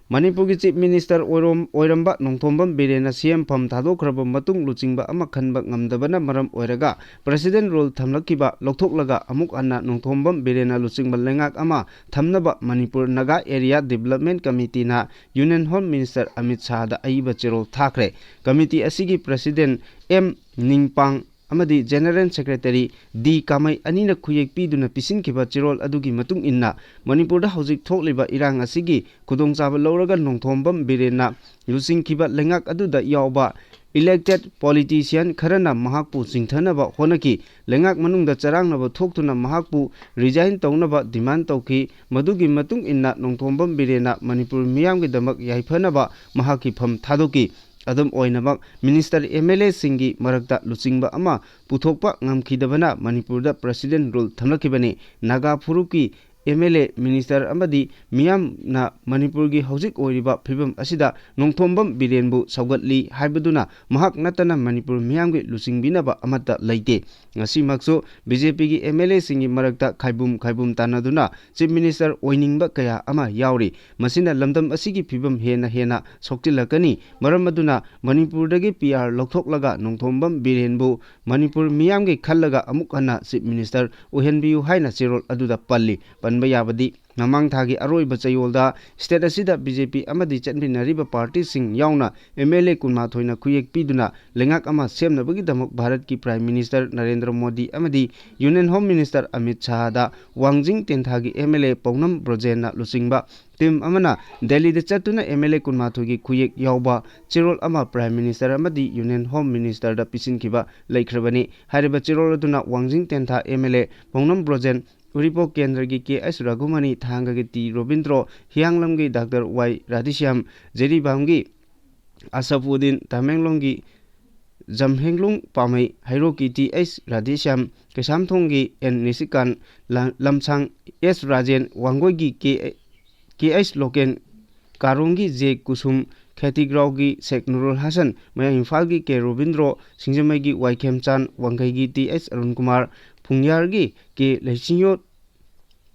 ꯃꯅꯤꯄꯨꯔꯒꯤ ꯆꯤꯐ ꯃꯤꯅꯤꯁꯇꯔ ꯑꯣꯏꯔꯣꯝ-, ꯑꯣꯏꯔꯝꯕ ꯅꯣꯡꯊꯣꯝꯕꯝ ꯕꯤꯔꯦꯟꯅ ꯁꯤ ꯑꯦꯝ ꯐꯝ ꯊꯥꯗꯣꯛꯈ꯭ꯔꯕ ꯃꯇꯨꯡ ꯂꯨꯆꯤꯡꯕ ꯑꯃ ꯈꯟꯕ ꯉꯝꯗꯕꯅ ꯃꯔꯝ ꯑꯣꯏꯔꯒ ꯄ꯭ꯔꯦꯁꯤꯗꯦꯟ ꯔꯨꯜ ꯊꯝꯂꯛꯈꯤꯕ ꯂꯧꯊꯣꯛꯂꯒ ꯑꯃꯨꯛ ꯍꯟꯅ ꯅꯣꯡꯊꯣꯝꯕꯝ ꯕꯤꯔꯦꯟꯅ ꯂꯨꯆꯤꯡꯕ ꯂꯩꯉꯥꯛ ꯑꯃ ꯊꯝꯅꯕ ꯃꯅꯤꯄꯨꯔ ꯅꯥꯒꯥ ꯑꯦꯔꯤꯌꯥ ꯗꯤꯕꯂꯞꯃꯦꯟ ꯀꯃꯤꯇꯤꯅ ꯌꯨꯅꯤꯌꯟ ꯍꯣꯝ ꯃꯤꯅꯤꯁꯇꯔ ꯑꯃꯤꯠ ꯁꯥꯍꯗ ꯑꯏꯕ ꯆꯦꯔꯣꯜ ꯊꯥꯈ꯭ꯔꯦ꯫ ꯀꯃꯤꯇꯤ ꯑꯁꯤꯒꯤ ꯄ꯭ꯔꯦꯁꯤꯗꯦꯟ ꯑꯦꯝ ꯅꯤꯡꯄꯥꯡ ꯑꯃꯗꯤ General Secretary ꯗꯤ ꯀꯥꯃꯩ ꯑꯅꯤꯅ ꯈꯨꯌꯦꯛ ꯄꯤꯗꯨꯅ ꯄꯤꯁꯤꯟꯈꯤꯕ ꯆꯦꯔꯣꯜ ꯑꯗꯨꯒꯤ ꯃꯇꯨꯡ ꯏꯟꯅ, ꯃꯅꯤꯄꯨꯔꯗ ꯍꯧꯖꯤꯛ ꯊꯣꯛꯂꯤꯕ ꯏꯔꯥꯡ ꯑꯁꯤꯒꯤ ꯈꯨꯗꯣꯡꯆꯥꯕ ꯂꯧꯔꯒ ꯅꯣꯡꯊꯣꯝꯕꯝ ꯕꯤꯔꯦꯟꯅ ꯂꯨꯆꯤꯡꯈꯤꯕ ꯂꯩꯉꯥꯛ ꯑꯗꯨꯗ ꯌꯥꯎꯕ elected politician ꯈꯔꯅ ꯃꯍꯥꯛꯄꯨ ꯆꯤꯡꯊꯅꯕ ꯍꯣꯠꯅꯈꯤ꯫ ꯂꯩꯉꯥꯛ ꯃꯅꯨꯡꯗ ꯆꯔꯥꯡꯅꯕ ꯊꯣꯛꯇꯨꯅ ꯃꯍꯥꯛꯄꯨ resign ꯇꯧꯅꯕ demand ꯇꯧꯈꯤ꯫ ꯃꯗꯨꯒꯤ ꯃꯇꯨꯡ ꯏꯟꯅ ꯅꯣꯡꯊꯣꯝꯕꯝ ꯕꯤꯔꯦꯟꯅ ꯃꯅꯤꯄꯨꯔ ꯃꯤꯌꯥꯝꯒꯤꯗꯃꯛ ꯌꯥꯏꯐꯅꯕ ꯃꯍꯥꯛꯀꯤ ꯐꯝ ꯊꯥꯗꯣꯛꯈꯤ꯫ ꯑꯗꯨꯝ ꯑꯣꯏꯅꯃꯛ, minister, MLA ꯁꯤꯡꯒꯤ ꯃꯔꯛꯇ ꯂꯨꯆꯤꯡꯕ ꯑꯃ ꯄꯨꯊꯣꯛꯄ ꯉꯝꯈꯤꯗꯕꯅ ꯃꯅꯤꯄꯨꯔꯗ president rule ꯊꯝꯂꯛꯈꯤꯕꯅꯤ꯫ ꯅꯥꯒꯥ ꯐꯨꯔꯨꯞꯀꯤ MLA, minister ꯑꯃꯗꯤ ꯃꯤꯌꯥꯝꯅ ꯃꯅꯤꯄꯨꯔꯒꯤ ꯍꯧꯖꯤꯛ ꯑꯣꯏꯔꯤꯕ ꯐꯤꯕꯝ ꯑꯁꯤꯗ ꯅꯣꯡꯊꯣꯝꯕꯝ ꯕꯤꯔꯦꯟꯕꯨ ꯁꯧꯒꯠꯂꯤ ꯍꯥꯏꯕꯗꯨꯅ ꯃꯍꯥꯛ ꯅꯠꯇꯅ ꯃꯅꯤꯄꯨꯔ ꯃꯤꯌꯥꯝꯒꯤ ꯂꯨꯆꯤꯡꯕꯤꯅꯕ ꯑꯃꯠꯇ ꯂꯩꯇꯦ꯫ ꯉꯁꯤꯃꯛꯁꯨ BJPꯒꯤ MLAꯁꯤꯡꯒꯤ ꯃꯔꯛꯇ ꯈꯥꯏꯕꯨꯝ ꯈꯥꯏꯕꯨꯝ ꯇꯥꯟꯅꯗꯨꯅ Chief Minister ꯑꯣꯏꯅꯤꯡꯕ ꯀꯌꯥ ꯑꯃ ꯌꯥꯎꯔꯤ꯫ ꯃꯁꯤꯅ ꯂꯝꯗꯝ ꯑꯁꯤꯒꯤ ꯐꯤꯕꯝ ꯍꯦꯟꯅ ꯍꯦꯟꯅ ꯁꯣꯛꯆꯤꯜꯂꯛꯀꯅꯤ꯫ ꯃꯔꯝ ꯑꯗꯨꯅ ꯃꯅꯤꯄꯨꯔꯗꯒꯤ PR ꯂꯧꯊꯣꯛꯂꯒ ꯅꯣꯡꯊꯣꯝꯕꯝ ꯕꯤꯔꯦꯟꯕꯨ ꯃꯅꯤꯄꯨꯔ ꯃꯤꯌꯥꯝꯒꯤ ꯈꯜꯂꯒ ꯑꯃꯨꯛ ꯍꯟꯅ Chief Minister ꯑꯣꯏꯍꯟꯕꯤꯌꯨ ꯍꯥꯏꯅ ꯆꯦꯔꯣꯜ ꯑꯗꯨꯗ ꯄꯜꯂꯤ꯫ ꯄꯟꯕ ꯌꯥꯕꯗꯤ, ꯃꯃꯥꯡ ꯊꯥꯒꯤ ꯑꯔꯣꯏꯕ ꯆꯌꯣꯜꯗ state ꯑꯁꯤꯗ BJP ꯑꯃꯗꯤ ꯆꯠꯃꯤꯟꯅꯔꯤꯕ partyꯁꯤꯡ ꯌꯥꯎꯅ MLA ꯀꯨꯟꯃꯥꯊꯣꯏꯅ ꯈꯨꯌꯦꯛ ꯄꯤꯗꯨꯅ ꯂꯩꯉꯥꯛ ꯑꯃ ꯁꯦꯝꯅꯕꯒꯤꯗꯃꯛ ꯚꯥꯔꯠꯀꯤ Prime Minister ꯅꯔꯦꯟꯗ꯭ꯔ ꯃꯣꯗꯤ ꯑꯃꯗꯤ Union Home Minister ꯑꯃꯤꯠ ꯁꯥꯍꯗ ꯋꯥꯡꯖꯤꯡ ꯇꯦꯟꯊꯥꯒꯤ MLA ꯄꯧꯅꯝ ꯕ꯭ꯔꯣꯖꯦꯟꯅ ꯂꯨꯆꯤꯡꯕ team ꯑꯃꯅ ꯗꯦꯜꯂꯤꯗ ꯆꯠꯇꯨꯅ MLA ꯀꯨꯟꯃꯥꯊꯣꯏꯒꯤ ꯈꯨꯌꯦꯛ ꯌꯥꯎꯕ ꯆꯦꯔꯣꯜ ꯑꯃ Prime Minister ꯑꯃꯗꯤ Union Home Ministerꯗ ꯄꯤꯁꯤꯟꯈꯤꯕ ꯂꯩꯈ꯭ꯔꯕꯅꯤ꯫ ꯍꯥꯏꯔꯤꯕ ꯆꯦꯔꯣꯜ ꯑꯗꯨꯅ ꯋꯥꯡꯖꯤꯡ ꯇꯦꯟꯊꯥ MLA ꯄꯧꯅꯝ ꯕ꯭ꯔꯣꯖꯦꯟ, ꯎꯔꯤꯄꯣꯛ ꯀꯦꯟꯗ꯭ꯔꯒꯤ ꯀꯦ ꯑꯩꯆ ꯔꯘꯨꯃꯅꯤ, ꯊꯥꯡꯒꯒꯤ ꯇꯤ ꯔꯣꯕꯤꯟꯗ꯭ꯔꯣ, ꯍꯤꯌꯥꯡꯂꯝꯒꯤ ꯗꯥꯛꯇꯔ ꯋꯥꯏ ꯔꯥꯙꯦꯁ꯭ꯌꯥꯝ, ꯖꯤꯔꯤꯕꯥꯝꯒꯤ ꯑꯁꯐꯨꯗꯤꯟ, ꯇꯃꯦꯡꯂꯣꯡꯒꯤ ꯖꯝꯍꯦꯡꯂꯨꯡ ꯄꯥꯃꯩ, ꯍꯩꯔꯣꯛꯀꯤ ꯇꯤ ꯑꯩꯆ ꯔꯥꯙꯦꯁ꯭ꯌꯥꯝ, ꯀꯩꯁꯥꯝꯊꯣꯡꯒꯤ ꯑꯦꯟ ꯅꯤꯁꯤꯀꯥꯟ, ꯂ-, ꯂꯝꯁꯥꯡ ꯑꯦꯁ ꯔꯥꯖꯦꯟ, ꯋꯥꯡꯒꯣꯏꯒꯤ ꯀꯦ, ꯀꯦ ꯑꯩꯆ ꯂꯣꯀꯦꯟ, ꯀꯥꯔꯣꯡꯒꯤ ꯖꯦ ꯀꯨꯁꯨꯝ, ꯈꯦꯇꯤꯒ꯭ꯔꯥꯎꯒꯤ ꯁꯦꯛ ꯅꯨꯔꯨꯜ ꯍꯁꯟ, ꯃꯌꯥꯡ ꯏꯝꯐꯥꯜꯒꯤ ꯀꯦ ꯔꯣꯕꯤꯟꯗ꯭ꯔꯣ, ꯁꯤꯡꯖꯃꯩꯒꯤ ꯋꯥꯏꯈꯦꯝꯆꯥꯟ, ꯋꯥꯡꯈꯩꯒꯤ ꯇꯤ ꯑꯩꯆ ꯑꯔꯨꯟ ꯀꯨꯃꯥꯔ, ꯐꯨꯡꯌꯥꯔꯒꯤ K Leishingyot,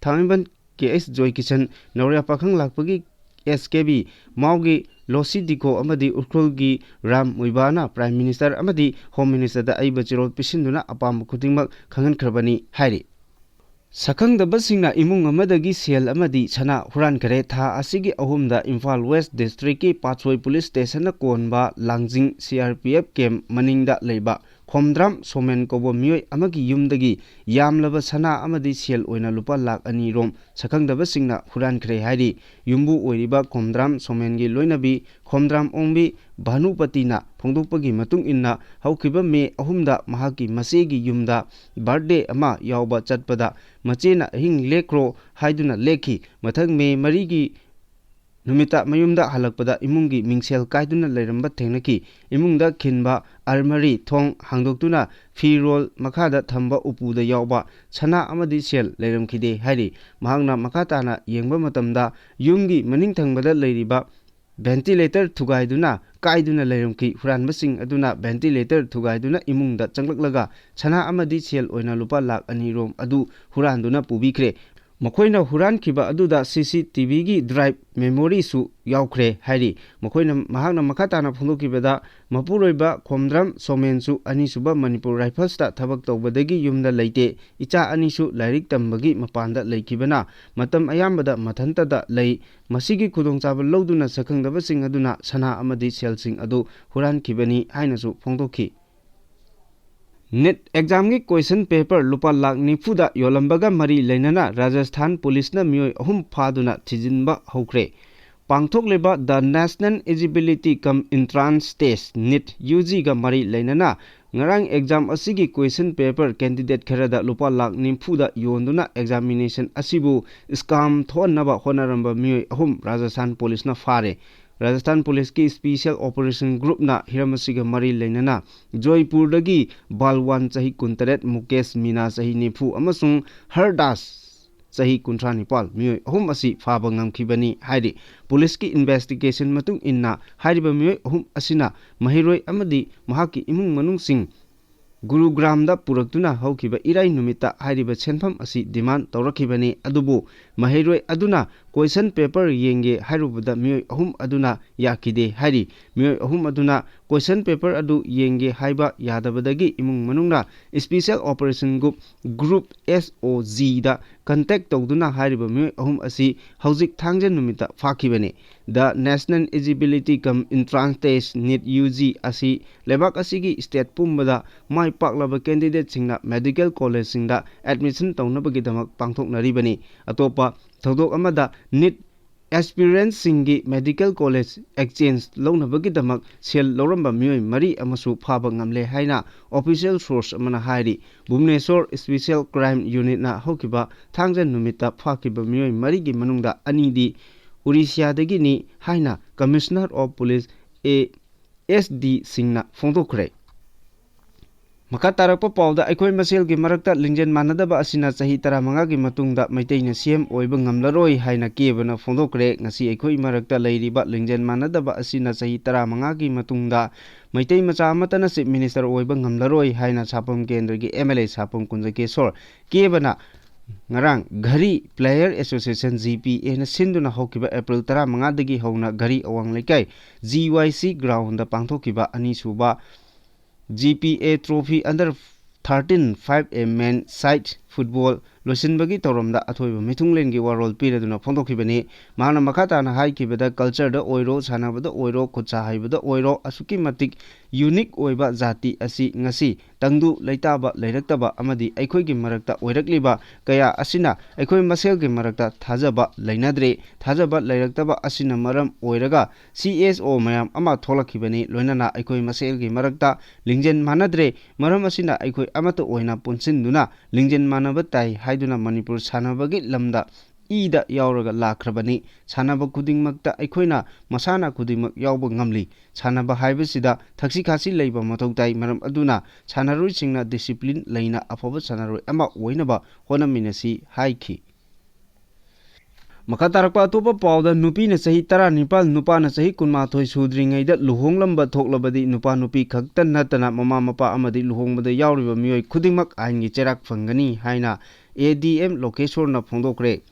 Thangmeiban K H Joykishan, Nauriya Pakhang ꯂꯥꯛꯄꯒꯤ ꯑꯦꯁ ꯀꯦ ꯕꯤ, ꯃꯥꯎꯒꯤ ꯂꯣꯁꯤ ꯗꯤꯀꯣ ꯑꯃꯗꯤ ꯎꯈ꯭ꯔꯨꯜꯒꯤ ꯔꯥꯝ ꯃꯨꯏꯕꯥꯅ Prime Minister ꯑꯃꯗꯤ Home Ministerꯗ ꯑꯏꯕ ꯆꯦꯔꯣꯜ ꯄꯤꯁꯤꯟꯗꯨꯅ ꯑꯄꯥꯝꯕ ꯈꯨꯗꯤꯡꯃꯛ ꯈꯪꯍꯟꯈ꯭ꯔꯕꯅꯤ ꯍꯥꯏꯔꯤ꯫ ꯁꯛꯈꯪꯗꯕꯁꯤꯡꯅ ꯏꯃꯨꯡ ꯑꯃꯗꯒꯤ ꯁꯦꯜ ꯑꯃꯗꯤ ꯁꯅꯥ ꯍꯨꯔꯥꯟꯈꯔꯦ꯫ ꯊꯥ ꯑꯁꯤꯒꯤ ꯑꯍꯨꯝꯗ ꯏꯝꯐꯥꯜ West Districtꯀꯤ ꯄꯥꯠꯁꯣꯏ Police Stationꯅ ꯀꯣꯟꯕ ꯂꯥꯡꯖꯤꯡ C R P F camp ꯃꯅꯤꯡꯗ ꯂꯩꯕ ꯈꯣꯝꯗ꯭ꯔꯥꯝ ꯁꯣꯃꯦꯟ ꯀꯧꯕ ꯃꯤꯑꯣꯏ ꯑꯃꯒꯤ ꯌꯨꯝꯗꯒꯤ ꯌꯥꯝꯂꯕ ꯁꯅꯥ ꯑꯃꯗꯤ ꯁꯦꯜ ꯑꯣꯏꯅ ꯂꯨꯄꯥ ꯂꯥꯈ ꯑꯅꯤ ꯔꯣꯝ ꯁꯛꯈꯪꯗꯕꯁꯤꯡꯅ ꯍꯨꯔꯥꯟꯈ꯭ꯔꯦ ꯍꯥꯏꯔꯤ꯫ ꯌꯨꯝꯕꯨ ꯑꯣꯏꯔꯤꯕ ꯈꯣꯝꯗ꯭ꯔꯥꯝ ꯁꯣꯃꯦꯟꯒꯤ ꯂꯣꯏꯅꯕꯤ ꯈꯣꯝꯗ꯭ꯔꯥꯝ ꯑꯣꯡꯕꯤ ꯚꯥꯅꯨꯄꯇꯤꯅ ꯐꯣꯡꯗꯣꯛꯄꯒꯤ ꯃꯇꯨꯡ ꯏꯟꯅ, ꯍꯧꯈꯤꯕ ꯃꯦ ꯑꯍꯨꯝꯗ ꯃꯍꯥꯛꯀꯤ ꯃꯆꯦꯒꯤ ꯌꯨꯝꯗ ꯕꯥꯔꯊꯗꯦ ꯑꯃ ꯌꯥꯎꯕ ꯆꯠꯄꯗ ꯃꯆꯦꯅ ꯑꯍꯤꯡ ꯂꯦꯛꯈ꯭ꯔꯣ ꯍꯥꯏꯗꯨꯅ ꯂꯦꯛꯈꯤ꯫ ꯃꯊꯪ ꯃꯦ ꯃꯔꯤꯒꯤ ꯅꯨꯃꯤꯠꯇ ꯃꯌꯨꯝꯗ ꯍꯜꯂꯛꯄꯗ ꯏꯃꯨꯡꯒꯤ ꯃꯤꯡꯁꯦꯜ ꯀꯥꯏꯗꯨꯅ ꯂꯩꯔꯝꯕ ꯊꯦꯡꯅꯈꯤ꯫ ꯏꯃꯨꯡꯗ ꯈꯤꯟꯕ ꯑꯜꯃꯥꯔꯤ ꯊꯣꯡ ꯍꯥꯡꯗꯣꯛꯇꯨꯅ ꯐꯤꯔꯣꯜ ꯃꯈꯥꯗ ꯊꯝꯕ ꯎꯄꯨꯗ ꯌꯥꯎꯕ ꯁꯅꯥ ꯑꯃꯗꯤ ꯁꯦꯜ ꯂꯩꯔꯝꯈꯤꯗꯦ ꯍꯥꯏꯔꯤ꯫ ꯃꯍꯥꯛꯅ ꯃꯈꯥ ꯇꯥꯅ ꯌꯦꯡꯕ ꯃꯇꯝꯗ ꯌꯨꯝꯒꯤ ꯃꯅꯤꯡ ꯊꯪꯕꯗ ꯂꯩꯔꯤꯕ ꯚꯦꯟꯇꯤꯂꯦꯇꯔ ꯊꯨꯒꯥꯏꯗꯨꯅ ꯀꯥꯏꯗꯨꯅ ꯂꯩꯔꯝꯈꯤ꯫ ꯍꯨꯔꯥꯟꯕꯁꯤꯡ ꯑꯗꯨꯅ ꯚꯦꯟꯇꯤꯂꯦꯇꯔ ꯊꯨꯒꯥꯏꯗꯨꯅ ꯏꯃꯨꯡꯗ ꯆꯪꯂꯛꯂꯒ ꯁꯅꯥ ꯑꯃꯗꯤ ꯁꯦꯜ ꯑꯣꯏꯅ ꯂꯨꯄꯥ ꯂꯥꯈ ꯑꯅꯤ ꯔꯣꯝ ꯑꯗꯨ ꯍꯨꯔꯥꯟꯗꯨꯅ ꯄꯨꯕꯤꯈ꯭ꯔꯦ꯫ ꯃꯈꯣꯏꯅ ꯍꯨꯔꯥꯟꯈꯤꯕ ꯑꯗꯨꯗ ꯁꯤ ꯁꯤ ꯇꯤ ꯚꯤꯒꯤ ꯗ꯭ꯔꯥꯏꯚ ꯃꯦꯃꯣꯔꯤꯁꯨ ꯌꯥꯎꯈ꯭ꯔꯦ ꯍꯥꯏꯔꯤ꯫ ꯃꯈꯣꯏꯅ, ꯃꯍꯥꯛꯅ ꯃꯈꯥ ꯇꯥꯅ ꯐꯣꯡꯗꯣꯛꯈꯤꯕꯗ, ꯃꯄꯨꯔꯣꯏꯕ ꯈꯣꯝꯗ꯭ꯔꯝ ꯁꯣꯃꯦꯟꯁꯨ ꯑꯅꯤꯁꯨꯕ ꯃꯅꯤꯄꯨꯔ ꯔꯥꯏꯐꯜꯁꯇ ꯊꯕꯛ ꯇꯧꯕꯗꯒꯤ ꯌꯨꯝꯗ ꯂꯩꯇꯦ꯫ ꯏꯆꯥ ꯑꯅꯤꯁꯨ ꯂꯥꯏꯔꯤꯛ ꯇꯝꯕꯒꯤ ꯃꯄꯥꯟꯗ ꯂꯩꯈꯤꯕꯅ ꯃꯇꯝ ꯑꯌꯥꯝꯕꯗ ꯃꯊꯟꯇꯗ ꯂꯩ꯫ ꯃꯁꯤꯒꯤ ꯈꯨꯗꯣꯡꯆꯥꯕ ꯂꯧꯗꯨꯅ ꯁꯛꯈꯪꯗꯕꯁꯤꯡ ꯑꯗꯨꯅ ꯁꯅꯥ ꯑꯃꯗꯤ ꯁꯦꯜꯁꯤꯡ ꯑꯗꯨ ꯍꯨꯔꯥꯟꯈꯤꯕꯅꯤ ꯍꯥꯏꯅꯁꯨ ꯐꯣꯡꯗꯣꯛꯈꯤ꯫ ꯅꯤꯠ ꯑꯦꯛꯖꯥꯝꯒꯤ ꯀꯣꯏꯁꯟ ꯄꯦꯄꯔ ꯂꯨꯄꯥ ꯂꯥꯈ ꯅꯤꯐꯨꯗ ꯌꯣꯜꯂꯝꯕꯒ ꯃꯔꯤ ꯂꯩꯅꯅ ꯔꯥꯖꯁꯊꯥꯟ ꯄꯨꯂꯤꯁꯅ ꯃꯤꯑꯣꯏ ꯑꯍꯨꯝ ꯐꯥꯗꯨꯅ ꯊꯤꯖꯤꯟꯕ ꯍꯧꯈ꯭ꯔꯦ꯫ ꯄꯥꯡꯊꯣꯛꯂꯤꯕ The National Eligibility cum Entrance Test, NEET, U ꯖꯤꯒ ꯃꯔꯤ ꯂꯩꯅꯅ ꯉꯔꯥꯡ ꯑꯦꯛꯖꯥꯝ ꯑꯁꯤꯒꯤ ꯀꯣꯏꯁꯟ ꯄꯦꯄꯔ ꯀꯦꯟꯗꯤꯗꯦꯠ ꯈꯔꯗ ꯂꯨꯄꯥ ꯂꯥꯈ ꯅꯤꯐꯨꯗ ꯌꯣꯟꯗꯨꯅ ꯑꯦꯛꯖꯥꯃꯤꯅꯦꯁꯟ ꯑꯁꯤꯕꯨ ꯁ꯭ꯀꯥꯝ ꯊꯣꯛꯍꯟꯅꯕ ꯍꯣꯠꯅꯔꯝꯕ ꯃꯤꯑꯣꯏ ꯑꯍꯨꯝ ꯔꯥꯖꯁꯊꯥꯟ ꯄꯨꯂꯤꯁꯅ ꯐꯥꯔꯦ꯫ ꯔꯥꯖꯁꯊꯥꯟ ꯄꯨꯂꯤꯁꯀꯤ ꯁ꯭ꯄꯤꯁꯦꯜ ꯑꯣꯄꯔꯦꯁꯟ ꯒ꯭ꯔꯨꯞꯅ ꯍꯤꯔꯝ ꯑꯁꯤꯒ ꯃꯔꯤ ꯂꯩꯅꯅ ꯖꯣꯏꯄꯨꯔꯗꯒꯤ ꯕꯥꯜꯋꯥꯟ, ꯆꯍꯤ ꯀꯨꯟꯇꯔꯦꯠ, ꯃꯨꯀꯦꯁ ꯃꯤꯅꯥ, ꯆꯍꯤ ꯅꯤꯐꯨ, ꯑꯃꯁꯨꯡ ꯍꯔꯗꯥꯁ, ꯆꯍꯤ ꯀꯨꯟꯊ꯭ꯔꯥ ꯅꯤꯄꯥꯜ, ꯃꯤꯑꯣꯏ ꯑꯍꯨꯝ ꯑꯁꯤ ꯐꯥꯕ ꯉꯝꯈꯤꯕꯅꯤ ꯍꯥꯏꯔꯤ꯫ ꯄꯨꯂꯤꯁꯀꯤ ꯏꯟꯚꯦꯁꯇꯤꯒꯦꯁꯟ ꯃꯇꯨꯡ ꯏꯟꯅ ꯍꯥꯏꯔꯤꯕ ꯃꯤꯑꯣꯏ ꯑꯍꯨꯝ ꯑꯁꯤꯅ ꯃꯍꯩꯔꯣꯏ ꯑꯃꯗꯤ ꯃꯍꯥꯛꯀꯤ ꯏꯃꯨꯡ ꯃꯅꯨꯡꯁꯤꯡ ꯒꯨꯔꯨꯒ꯭ꯔꯥꯝꯗ ꯄꯨꯔꯛꯇꯨꯅ ꯍꯧꯈꯤꯕ ꯏꯔꯥꯏ ꯅꯨꯃꯤꯠꯇ ꯍꯥꯏꯔꯤꯕ ꯁꯦꯟꯐꯝ ꯑꯁꯤ ꯗꯤꯃꯥꯟ ꯇꯧꯔꯛꯈꯤꯕꯅꯤ꯫ ꯑꯗꯨꯕꯨ ꯃꯍꯩꯔꯣꯏ ꯑꯗꯨꯅ ꯀꯣꯏꯁꯟ ꯄꯦꯄꯔ ꯌꯦꯡꯒꯦ ꯍꯥꯏꯔꯨꯕꯗ ꯃꯤꯑꯣꯏ ꯑꯍꯨꯝ ꯑꯗꯨꯅ ꯌꯥꯈꯤꯗꯦ ꯍꯥꯏꯔꯤ꯫ ꯃꯤꯑꯣꯏ ꯑꯍꯨꯝ ꯑꯗꯨꯅ question paper ꯑꯗꯨ ꯌꯦꯡꯒꯦ ꯍꯥꯏꯕ ꯌꯥꯗꯕꯗꯒꯤ ꯏꯃꯨꯡ ꯃꯅꯨꯡꯅ Special Operation Group, Group S O G ꯗ contact ꯇꯧꯗꯨꯅ ꯍꯥꯏꯔꯤꯕ ꯃꯤꯑꯣꯏ ꯑꯍꯨꯝ ꯑꯁꯤ ꯍꯧꯖꯤꯛ ꯊꯥꯡꯖ ꯅꯨꯃꯤꯠꯇ ꯐꯥꯈꯤꯕꯅꯤ꯫ The National Eligibility cum Entrance Test, NEET U G, ꯑꯁꯤ ꯂꯩꯕꯥꯛ ꯑꯁꯤꯒꯤ state ꯄꯨꯝꯕꯗ ꯃꯥꯏ ꯄꯥꯛꯂꯕ candidateꯁꯤꯡꯅ medical collegeꯁꯤꯡꯗ admission ꯇꯧꯅꯕꯒꯤꯗꯃꯛ ꯄꯥꯡꯊꯣꯛꯅꯔꯤꯕꯅꯤ꯫ ꯑꯇꯣꯞꯄ ꯊꯧꯗꯣꯛ ꯑꯃꯗ, NEET aspirantꯁꯤꯡꯒꯤ medical college exchange ꯂꯧꯅꯕꯒꯤꯗꯃꯛ ꯁꯦꯜ ꯂꯧꯔꯝꯕ ꯃꯤꯑꯣꯏ ꯃꯔꯤ ꯑꯃꯁꯨ ꯐꯥꯕ ꯉꯝꯂꯦ ꯍꯥꯏꯅ official source ꯑꯃꯅ ꯍꯥꯏꯔꯤ꯫ ꯚꯨꯕꯅꯦꯁꯣꯔ Special Crime Unitꯅ ꯍꯧꯈꯤꯕ ꯊꯥꯡꯖ ꯅꯨꯃꯤꯠꯇ ꯐꯥꯈꯤꯕ ꯃꯤꯑꯣꯏ ꯃꯔꯤꯒꯤ ꯃꯅꯨꯡꯗ ꯑꯅꯤꯗꯤ ꯎꯔꯤꯁꯤꯌꯥꯗꯒꯤꯅꯤ ꯍꯥꯏꯅ Commissioner of Police, A S D ꯁꯤꯡꯅ ꯐꯣꯡꯗꯣꯛꯈ꯭ꯔꯦ꯫ ꯃꯈꯥ ꯇꯥꯔꯛꯄ ꯄꯥꯎꯗ, ꯑꯩꯈꯣꯏ ꯃꯁꯦꯜꯒꯤ ꯃꯔꯛꯇ ꯂꯤꯡꯖꯦꯜ ꯃꯥꯟꯅꯗꯕ ꯑꯁꯤꯅ ꯆꯍꯤ ꯇꯔꯥꯃꯉꯥꯒꯤ ꯃꯇꯨꯡꯗ ꯃꯩꯇꯩꯅ C M ꯑꯣꯏꯕ ꯉꯝꯂꯔꯣꯏ ꯍꯥꯏꯅ ꯀꯦꯕꯅ ꯐꯣꯡꯗꯣꯛꯈ꯭ꯔꯦ꯫ ꯉꯁꯤ ꯑꯩꯈꯣꯏ ꯃꯔꯛꯇ ꯂꯩꯔꯤꯕ ꯂꯤꯡꯖꯦꯜ ꯃꯥꯟꯅꯗꯕ ꯑꯁꯤꯅ ꯆꯍꯤ ꯇꯔꯥꯃꯉꯥꯒꯤ ꯃꯇꯨꯡꯗ ꯃꯩꯇꯩ ꯃꯆꯥ ꯑꯃꯠꯇꯅ Chief Minister ꯑꯣꯏꯕ ꯉꯝꯂꯔꯣꯏ ꯍꯥꯏꯅ ꯁꯥꯄꯝ ꯀꯦꯟꯗ꯭ꯔꯒꯤ M L A ꯁꯥꯄꯝ ꯀꯨꯟꯖꯀꯦꯁꯣꯔ ꯀꯦꯕꯅ ꯉꯔꯥꯡ ꯘꯔꯤ Player Association, G P Aꯅ ꯁꯤꯟꯗꯨꯅ ꯍꯧꯈꯤꯕ April ꯇꯔꯥꯃꯉꯥꯗꯒꯤ ꯍꯧꯅ ꯘꯔꯤ ꯑꯋꯥꯡ ꯂꯩꯀꯥꯏ G Y C groundꯗ ꯄꯥꯡꯊꯣꯛꯈꯤꯕ ꯑꯅꯤꯁꯨꯕ G P A Trophy Under thirteen five A Men Side Football ꯂꯣꯏꯁꯤꯟꯕꯒꯤ ꯊꯧꯔꯝꯗ ꯑꯊꯣꯏꯕ ꯃꯤꯊꯨꯡꯂꯦꯟꯒꯤ ꯋꯥꯔꯣꯜ ꯄꯤꯔꯗꯨꯅ ꯐꯣꯡꯗꯣꯛꯈꯤꯕꯅꯤ꯫ ꯃꯍꯥꯛꯅ ꯃꯈꯥ ꯇꯥꯅ ꯍꯥꯏꯈꯤꯕꯗ, cultureꯗ ꯑꯣꯏꯔꯣ, ꯁꯥꯟꯅꯕꯗ ꯑꯣꯏꯔꯣ, ꯈꯨꯠ ꯁꯥ ꯍꯩꯕꯗ ꯑꯣꯏꯔꯣ, ꯑꯁꯨꯛꯀꯤ ꯃꯇꯤꯛ unique ꯑꯣꯏꯕ ꯖꯥꯇꯤ ꯑꯁꯤ ꯉꯁꯤ ꯇꯪꯗꯨ ꯂꯩꯇꯥꯕ ꯂꯩꯔꯛꯇꯕ ꯑꯃꯗꯤ ꯑꯩꯈꯣꯏꯒꯤ ꯃꯔꯛꯇ ꯑꯣꯏꯔꯛꯂꯤꯕ ꯀꯌꯥ ꯑꯁꯤꯅ ꯑꯩꯈꯣꯏ ꯃꯁꯦꯜꯒꯤ ꯃꯔꯛꯇ ꯊꯥꯖꯕ ꯂꯩꯅꯗ꯭ꯔꯦ꯫ ꯊꯥꯖꯕ ꯂꯩꯔꯛꯇꯕ ꯑꯁꯤꯅ ꯃꯔꯝ ꯑꯣꯏꯔꯒ C S O ꯃꯌꯥꯝ ꯑꯃ ꯊꯣꯛꯂꯛꯈꯤꯕꯅꯤ꯫ ꯂꯣꯏꯅꯅ ꯑꯩꯈꯣꯏ ꯃꯁꯦꯜꯒꯤ ꯃꯔꯛꯇ ꯂꯤꯡꯖꯦꯜ ꯃꯥꯟꯅꯗ꯭ꯔꯦ꯫ ꯃꯔꯝ ꯑꯁꯤꯅ ꯑꯩꯈꯣꯏ ꯑꯃꯠꯇ ꯑꯣꯏꯅ ꯄꯨꯟꯁꯤꯟꯗꯨꯅ ꯂꯤꯡꯖꯦꯜ ꯃꯥꯟꯅꯕ ꯇꯥꯏ ꯍꯥꯏꯗꯨꯅ ꯃꯅꯤꯄꯨꯔ ꯁꯥꯟꯅꯕꯒꯤ ꯂꯝꯗ ꯏꯗ ꯌꯥꯎꯔꯒ ꯂꯥꯛꯈ꯭ꯔꯕꯅꯤ꯫ ꯁꯥꯟꯅꯕ ꯈꯨꯗꯤꯡꯃꯛꯇ ꯑꯩꯈꯣꯏꯅ ꯃꯁꯥꯟꯅ ꯈꯨꯗꯤꯡꯃꯛ ꯌꯥꯎꯕ ꯉꯝꯂꯤ꯫ ꯁꯥꯟꯅꯕ ꯍꯥꯏꯕꯁꯤꯗ ꯊꯛꯁꯤ ꯈꯥꯁꯤ ꯂꯩꯕ ꯃꯊꯧ ꯇꯥꯏ꯫ ꯃꯔꯝ ꯑꯗꯨꯅ ꯁꯥꯟꯅꯔꯣꯏꯁꯤꯡꯅ discipline ꯂꯩꯅ ꯑꯐꯕ ꯁꯥꯟꯅꯔꯣꯏ ꯑꯃ ꯑꯣꯏꯅꯕ ꯍꯣꯠꯅꯃꯤꯟꯅꯁꯤ ꯍꯥꯏꯈꯤ꯫ ꯃꯈꯥ ꯇꯥꯔꯛꯄ ꯑꯇꯣꯞꯄ ꯄꯥꯎꯗ, ꯅꯨꯄꯤꯅ ꯆꯍꯤ ꯇꯔꯥꯅꯤꯄꯥꯜ, ꯅꯨꯄꯥꯅ ꯆꯍꯤ ꯀꯨꯟꯃꯥꯊꯣꯏ ꯁꯨꯗ꯭ꯔꯤꯉꯩꯗ ꯂꯨꯍꯣꯡꯂꯝꯕ ꯊꯣꯛꯂꯕꯗꯤ ꯅꯨꯄꯥ ꯅꯨꯄꯤ ꯈꯛꯇ ꯅꯠꯇꯅ ꯃꯃꯥ ꯃꯄꯥ ꯑꯃꯗꯤ ꯂꯨꯍꯣꯡꯕꯗ ꯌꯥꯎꯔꯤꯕ ꯃꯤꯑꯣꯏ ꯈꯨꯗꯤꯡꯃꯛ ꯑꯥꯏꯟꯒꯤ ꯆꯩꯔꯥꯛ ꯐꯪꯒꯅꯤ ꯍꯥꯏꯅ A D M ꯂꯣꯀꯦꯁꯣꯔꯅ ꯐꯣꯡꯗꯣꯛꯈ꯭ꯔꯦ꯫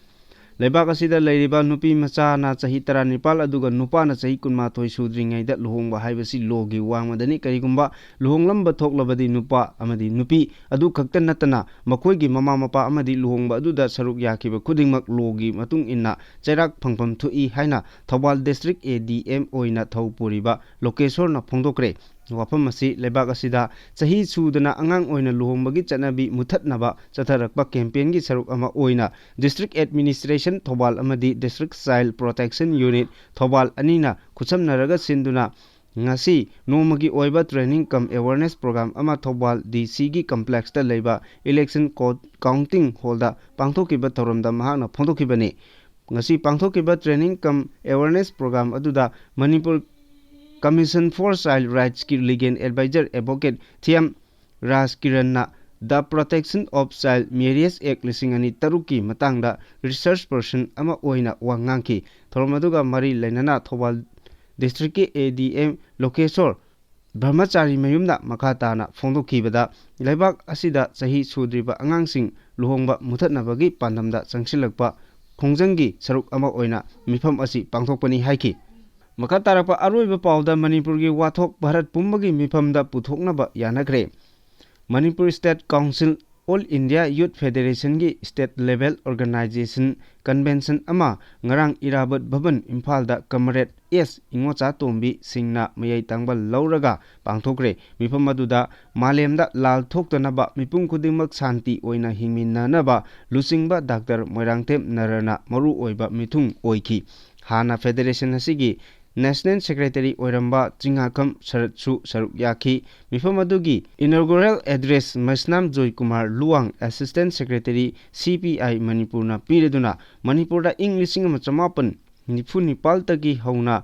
ꯂꯩꯕꯥꯛ ꯑꯁꯤꯗ ꯂꯩꯔꯤꯕ ꯅꯨꯄꯤ ꯃꯆꯥꯅ ꯆꯍꯤ ꯇꯔꯥꯅꯤꯄꯥꯜ ꯑꯗꯨꯒ ꯅꯨꯄꯥꯅ ꯆꯍꯤ ꯀꯨꯟꯃꯥꯊꯣꯏ ꯁꯨꯗ꯭ꯔꯤꯉꯩꯗ ꯂꯨꯍꯣꯡꯕ ꯍꯥꯏꯕꯁꯤ ꯂꯣꯒꯤ ꯋꯥꯡꯃꯗꯅꯤ꯫ ꯀꯔꯤꯒꯨꯝꯕ ꯂꯨꯍꯣꯡꯂꯝꯕ ꯊꯣꯛꯂꯕꯗꯤ ꯅꯨꯄꯥ ꯑꯃꯗꯤ ꯅꯨꯄꯤ ꯑꯗꯨ ꯈꯛꯇ ꯅꯠꯇꯅ ꯃꯈꯣꯏꯒꯤ ꯃꯃꯥ ꯃꯄꯥ ꯑꯃꯗꯤ ꯂꯨꯍꯣꯡꯕ ꯑꯗꯨꯗ ꯁꯔꯨꯛ ꯌꯥꯈꯤꯕ ꯈꯨꯗꯤꯡꯃꯛ ꯂꯣꯒꯤ ꯃꯇꯨꯡ ꯏꯟꯅ ꯆꯩꯔꯥꯛ ꯐꯪꯐꯝ ꯊꯣꯛꯏ ꯍꯥꯏꯅ ꯊꯧꯕꯥꯜ ꯗꯤꯁꯇ꯭ꯔꯤꯛ ꯑꯦ ꯗꯤ ꯑꯦꯝ ꯑꯣꯏꯅ ꯊꯧ ꯄꯨꯔꯤꯕ ꯂꯣꯀꯦꯁꯣꯔꯅ ꯐꯣꯡꯗꯣꯛꯈ꯭ꯔꯦ꯫ ꯋꯥꯐꯝ ꯑꯁꯤ ꯂꯩꯕꯥꯛ ꯑꯁꯤꯗ ꯆꯍꯤ ꯁꯨꯗꯅ ꯑꯉꯥꯡ ꯑꯣꯏꯅ ꯂꯨꯍꯣꯡꯕꯒꯤ ꯆꯠꯅꯕꯤ ꯃꯨꯊꯠꯅꯕ ꯆꯠꯊꯔꯛꯄ ꯀꯦꯝꯄꯦꯟꯒꯤ ꯁꯔꯨꯛ ꯑꯃ ꯑꯣꯏꯅ District Administration ꯊꯧꯕꯥꯜ ꯑꯃꯗꯤ District Child Protection Unit Thoubal ꯑꯅꯤꯅ ꯈꯨꯠꯁꯝꯅꯔꯒ ꯁꯤꯟꯗꯨꯅ ꯉꯁꯤ ꯅꯣꯡꯃꯒꯤ ꯑꯣꯏꯕ training cum awareness program ꯑꯃ ꯊꯧꯕꯥꯜ D Cꯒꯤ complexꯇ ꯂꯩꯕ election co-, counting hallꯗ ꯄꯥꯡꯊꯣꯛꯈꯤꯕ ꯊꯧꯔꯝꯗ ꯃꯍꯥꯛꯅ ꯐꯣꯡꯗꯣꯛꯈꯤꯕꯅꯤ꯫ ꯉꯁꯤ ꯄꯥꯡꯊꯣꯛꯈꯤꯕ training cum awareness program ꯑꯗꯨꯗ Manipur Commission for Child Rightsꯀꯤ legal advisor advocate ꯊꯤꯌꯝ Raj ꯀꯤꯔꯟꯅ The Protection of Child Marriage Act ꯂꯤꯁꯤꯡ ꯑꯅꯤ ꯇꯔꯨꯛꯀꯤ ꯃꯇꯥꯡꯗ research person ꯑꯃ ꯑꯣꯏꯅ ꯋꯥ ꯉꯥꯡꯈꯤ꯫ ꯊꯧꯔꯝ ꯑꯗꯨꯒ ꯃꯔꯤ ꯂꯩꯅꯅ ꯊꯧꯕꯥꯜ ꯗꯤꯁꯇ꯭ꯔꯤꯛꯀꯤ ꯑꯦ ꯗꯤ ꯑꯦꯝ ꯂꯣꯀꯦꯁꯣꯔ ꯕ꯭ꯔꯍꯃꯆꯥꯔꯤ ꯃꯌꯨꯝꯅ ꯃꯈꯥ ꯇꯥꯅ ꯐꯣꯡꯗꯣꯛꯈꯤꯕꯗ, ꯂꯩꯕꯥꯛ ꯑꯁꯤꯗ ꯆꯍꯤ ꯁꯨꯗ꯭ꯔꯤꯕ ꯑꯉꯥꯡꯁꯤꯡ ꯂꯨꯍꯣꯡꯕ ꯃꯨꯊꯠꯅꯕꯒꯤ ꯄꯥꯟꯗꯝꯗ ꯆꯪꯁꯤꯜꯂꯛꯄ ꯈꯣꯡꯖꯪꯒꯤ ꯁꯔꯨꯛ ꯑꯃ ꯑꯣꯏꯅ ꯃꯤꯐꯝ ꯑꯁꯤ ꯄꯥꯡꯊꯣꯛꯄꯅꯤ ꯍꯥꯏꯈꯤ꯫ ꯃꯈꯥ ꯇꯥꯔꯛꯄ ꯑꯔꯣꯏꯕ ꯄꯥꯎꯗ ꯃꯅꯤꯄꯨꯔꯒꯤ ꯋꯥꯊꯣꯛ ꯚꯥꯔꯠ ꯄꯨꯝꯕꯒꯤ ꯃꯤꯐꯝꯗ ꯄꯨꯊꯣꯛꯅꯕ ꯌꯥꯅꯈ꯭ꯔꯦ꯫ Manipur State Council All India Youth Federationꯒꯤ state level organization convention ꯑꯃ ꯉꯔꯥꯡ ꯏꯔꯥꯕꯣꯠ ꯚꯕꯟ ꯏꯝꯐꯥꯜꯗ comrade ꯑꯦꯁ ꯏꯉꯣꯆꯥꯇꯣꯝꯕꯤ ꯁꯤꯡꯅ ꯃꯌꯥꯏ ꯇꯥꯡꯕ ꯂꯧꯔꯒ ꯄꯥꯡꯊꯣꯛꯈ꯭ꯔꯦ꯫ ꯃꯤꯐꯝ ꯑꯗꯨꯗ ꯃꯥꯂꯦꯝꯗ ꯂꯥꯜ ꯊꯣꯛꯇꯅꯕ, ꯃꯤꯄꯨꯝ ꯈꯨꯗꯤꯡꯃꯛ ꯁꯥꯟꯇꯤ ꯑꯣꯏꯅ ꯍꯤꯡꯃꯤꯟꯅꯅꯕ ꯂꯨꯆꯤꯡꯕ ꯗꯥꯛꯇꯔ ꯃꯣꯏꯔꯥꯡꯊꯦꯝ ꯅꯔꯅ ꯃꯔꯨ ꯑꯣꯏꯕ ꯃꯤꯊꯨꯡ ꯑꯣꯏꯈꯤ꯫ ꯍꯥꯟꯅ federation ꯑꯁꯤꯒꯤ National Secretary ꯑꯣꯏꯔꯝꯕ ꯆꯤꯡꯉꯥꯈꯝ ꯁꯔꯠꯁꯨ ꯁꯔꯨꯛ ꯌꯥꯈꯤ꯫ ꯃꯤꯐꯝ ꯑꯗꯨꯒꯤ inaugural address Meisnam Joykumar Luwang, Assistant Secretary C P I ꯃꯅꯤꯄꯨꯔꯅ ꯄꯤꯔꯗꯨꯅ, ꯃꯅꯤꯄꯨꯔꯗ ꯏꯪ ꯂꯤꯁꯤꯡ ꯑꯃ ꯆꯃꯥꯄꯟ ꯅꯤꯐꯨ ꯅꯤꯄꯥꯜꯗꯒꯤ ꯍꯧꯅ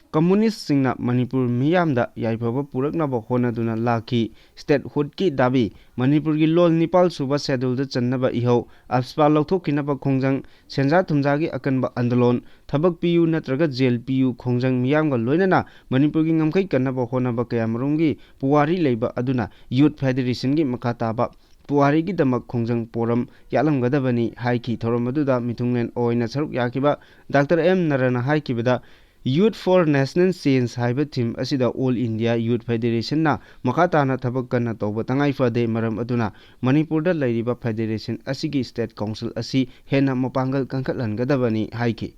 communistꯁꯤꯡꯅ ꯃꯅꯤꯄꯨꯔ ꯃꯤꯌꯥꯝꯗ ꯌꯥꯏꯐꯕ ꯄꯨꯔꯛꯅꯕ ꯍꯣꯠꯅꯗꯨꯅ ꯂꯥꯛꯈꯤ꯫ Statehoodꯀꯤ ꯗꯥꯕꯤ, ꯃꯅꯤꯄꯨꯔꯒꯤ ꯂꯣꯜ ꯅꯤꯄꯥꯜ ꯁꯨꯕ scheduleꯗ ꯆꯟꯅꯕ ꯏꯍꯧ, AFSPA ꯂꯧꯊꯣꯛꯈꯤꯅꯕ ꯈꯣꯡꯖꯪ, ꯁꯦꯟꯖꯥ ꯊꯨꯝꯖꯥꯒꯤ ꯑꯀꯟꯕ ꯑꯟꯗꯣꯂꯣꯟ, ꯊꯕꯛ ꯄꯤꯌꯨ ꯅꯠꯇ꯭ꯔꯒ ꯖꯦꯜ ꯄꯤꯌꯨ ꯈꯣꯡꯖꯪ ꯃꯤꯌꯥꯝꯒ ꯂꯣꯏꯅꯅ ꯃꯅꯤꯄꯨꯔꯒꯤ ꯉꯝꯈꯩ ꯀꯟꯅꯕ ꯍꯣꯠꯅꯕ ꯀꯌꯥꯃꯔꯨꯝꯒꯤ ꯄꯨꯋꯥꯔꯤ ꯂꯩꯕ ꯑꯗꯨꯅ Youth Federationꯒꯤ ꯃꯈꯥ ꯇꯥꯕ ꯄꯨꯋꯥꯔꯤꯒꯤꯗꯃꯛ ꯈꯣꯡꯖꯪ ꯄꯣꯔꯝ ꯌꯥꯠꯂꯝꯒꯗꯕꯅꯤ ꯍꯥꯏꯈꯤ꯫ ꯊꯧꯔꯝ ꯑꯗꯨꯗ ꯃꯤꯊꯨꯡꯂꯦꯟ ꯑꯣꯏꯅ ꯁꯔꯨꯛ ꯌꯥꯈꯤꯕ ꯗꯥꯛꯇꯔ ꯑꯦꯝ ꯅꯔꯥꯅ ꯍꯥꯏꯈꯤꯕꯗ, Youth for National Change ꯍꯥꯏꯕ ꯊꯤꯝ ꯑꯁꯤꯗ All India Youth Federationꯅ ꯃꯈꯥ ꯇꯥꯅ ꯊꯕꯛ ꯀꯟꯅ ꯇꯧꯕ ꯇꯉꯥꯏ ꯐꯗꯦ꯫ ꯃꯔꯝ ꯑꯗꯨꯅ ꯃꯅꯤꯄꯨꯔꯗ ꯂꯩꯔꯤꯕ ꯐꯦꯗꯦꯔꯦꯁꯟ ꯑꯁꯤꯒꯤ ꯁ꯭ꯇꯦꯠ ꯀꯥꯎꯟꯁꯤꯜ ꯑꯁꯤ ꯍꯦꯟꯅ ꯃꯄꯥꯡꯒꯜ ꯀꯟꯈꯠꯍꯟꯒꯗꯕꯅꯤ ꯍꯥꯏꯈꯤ꯫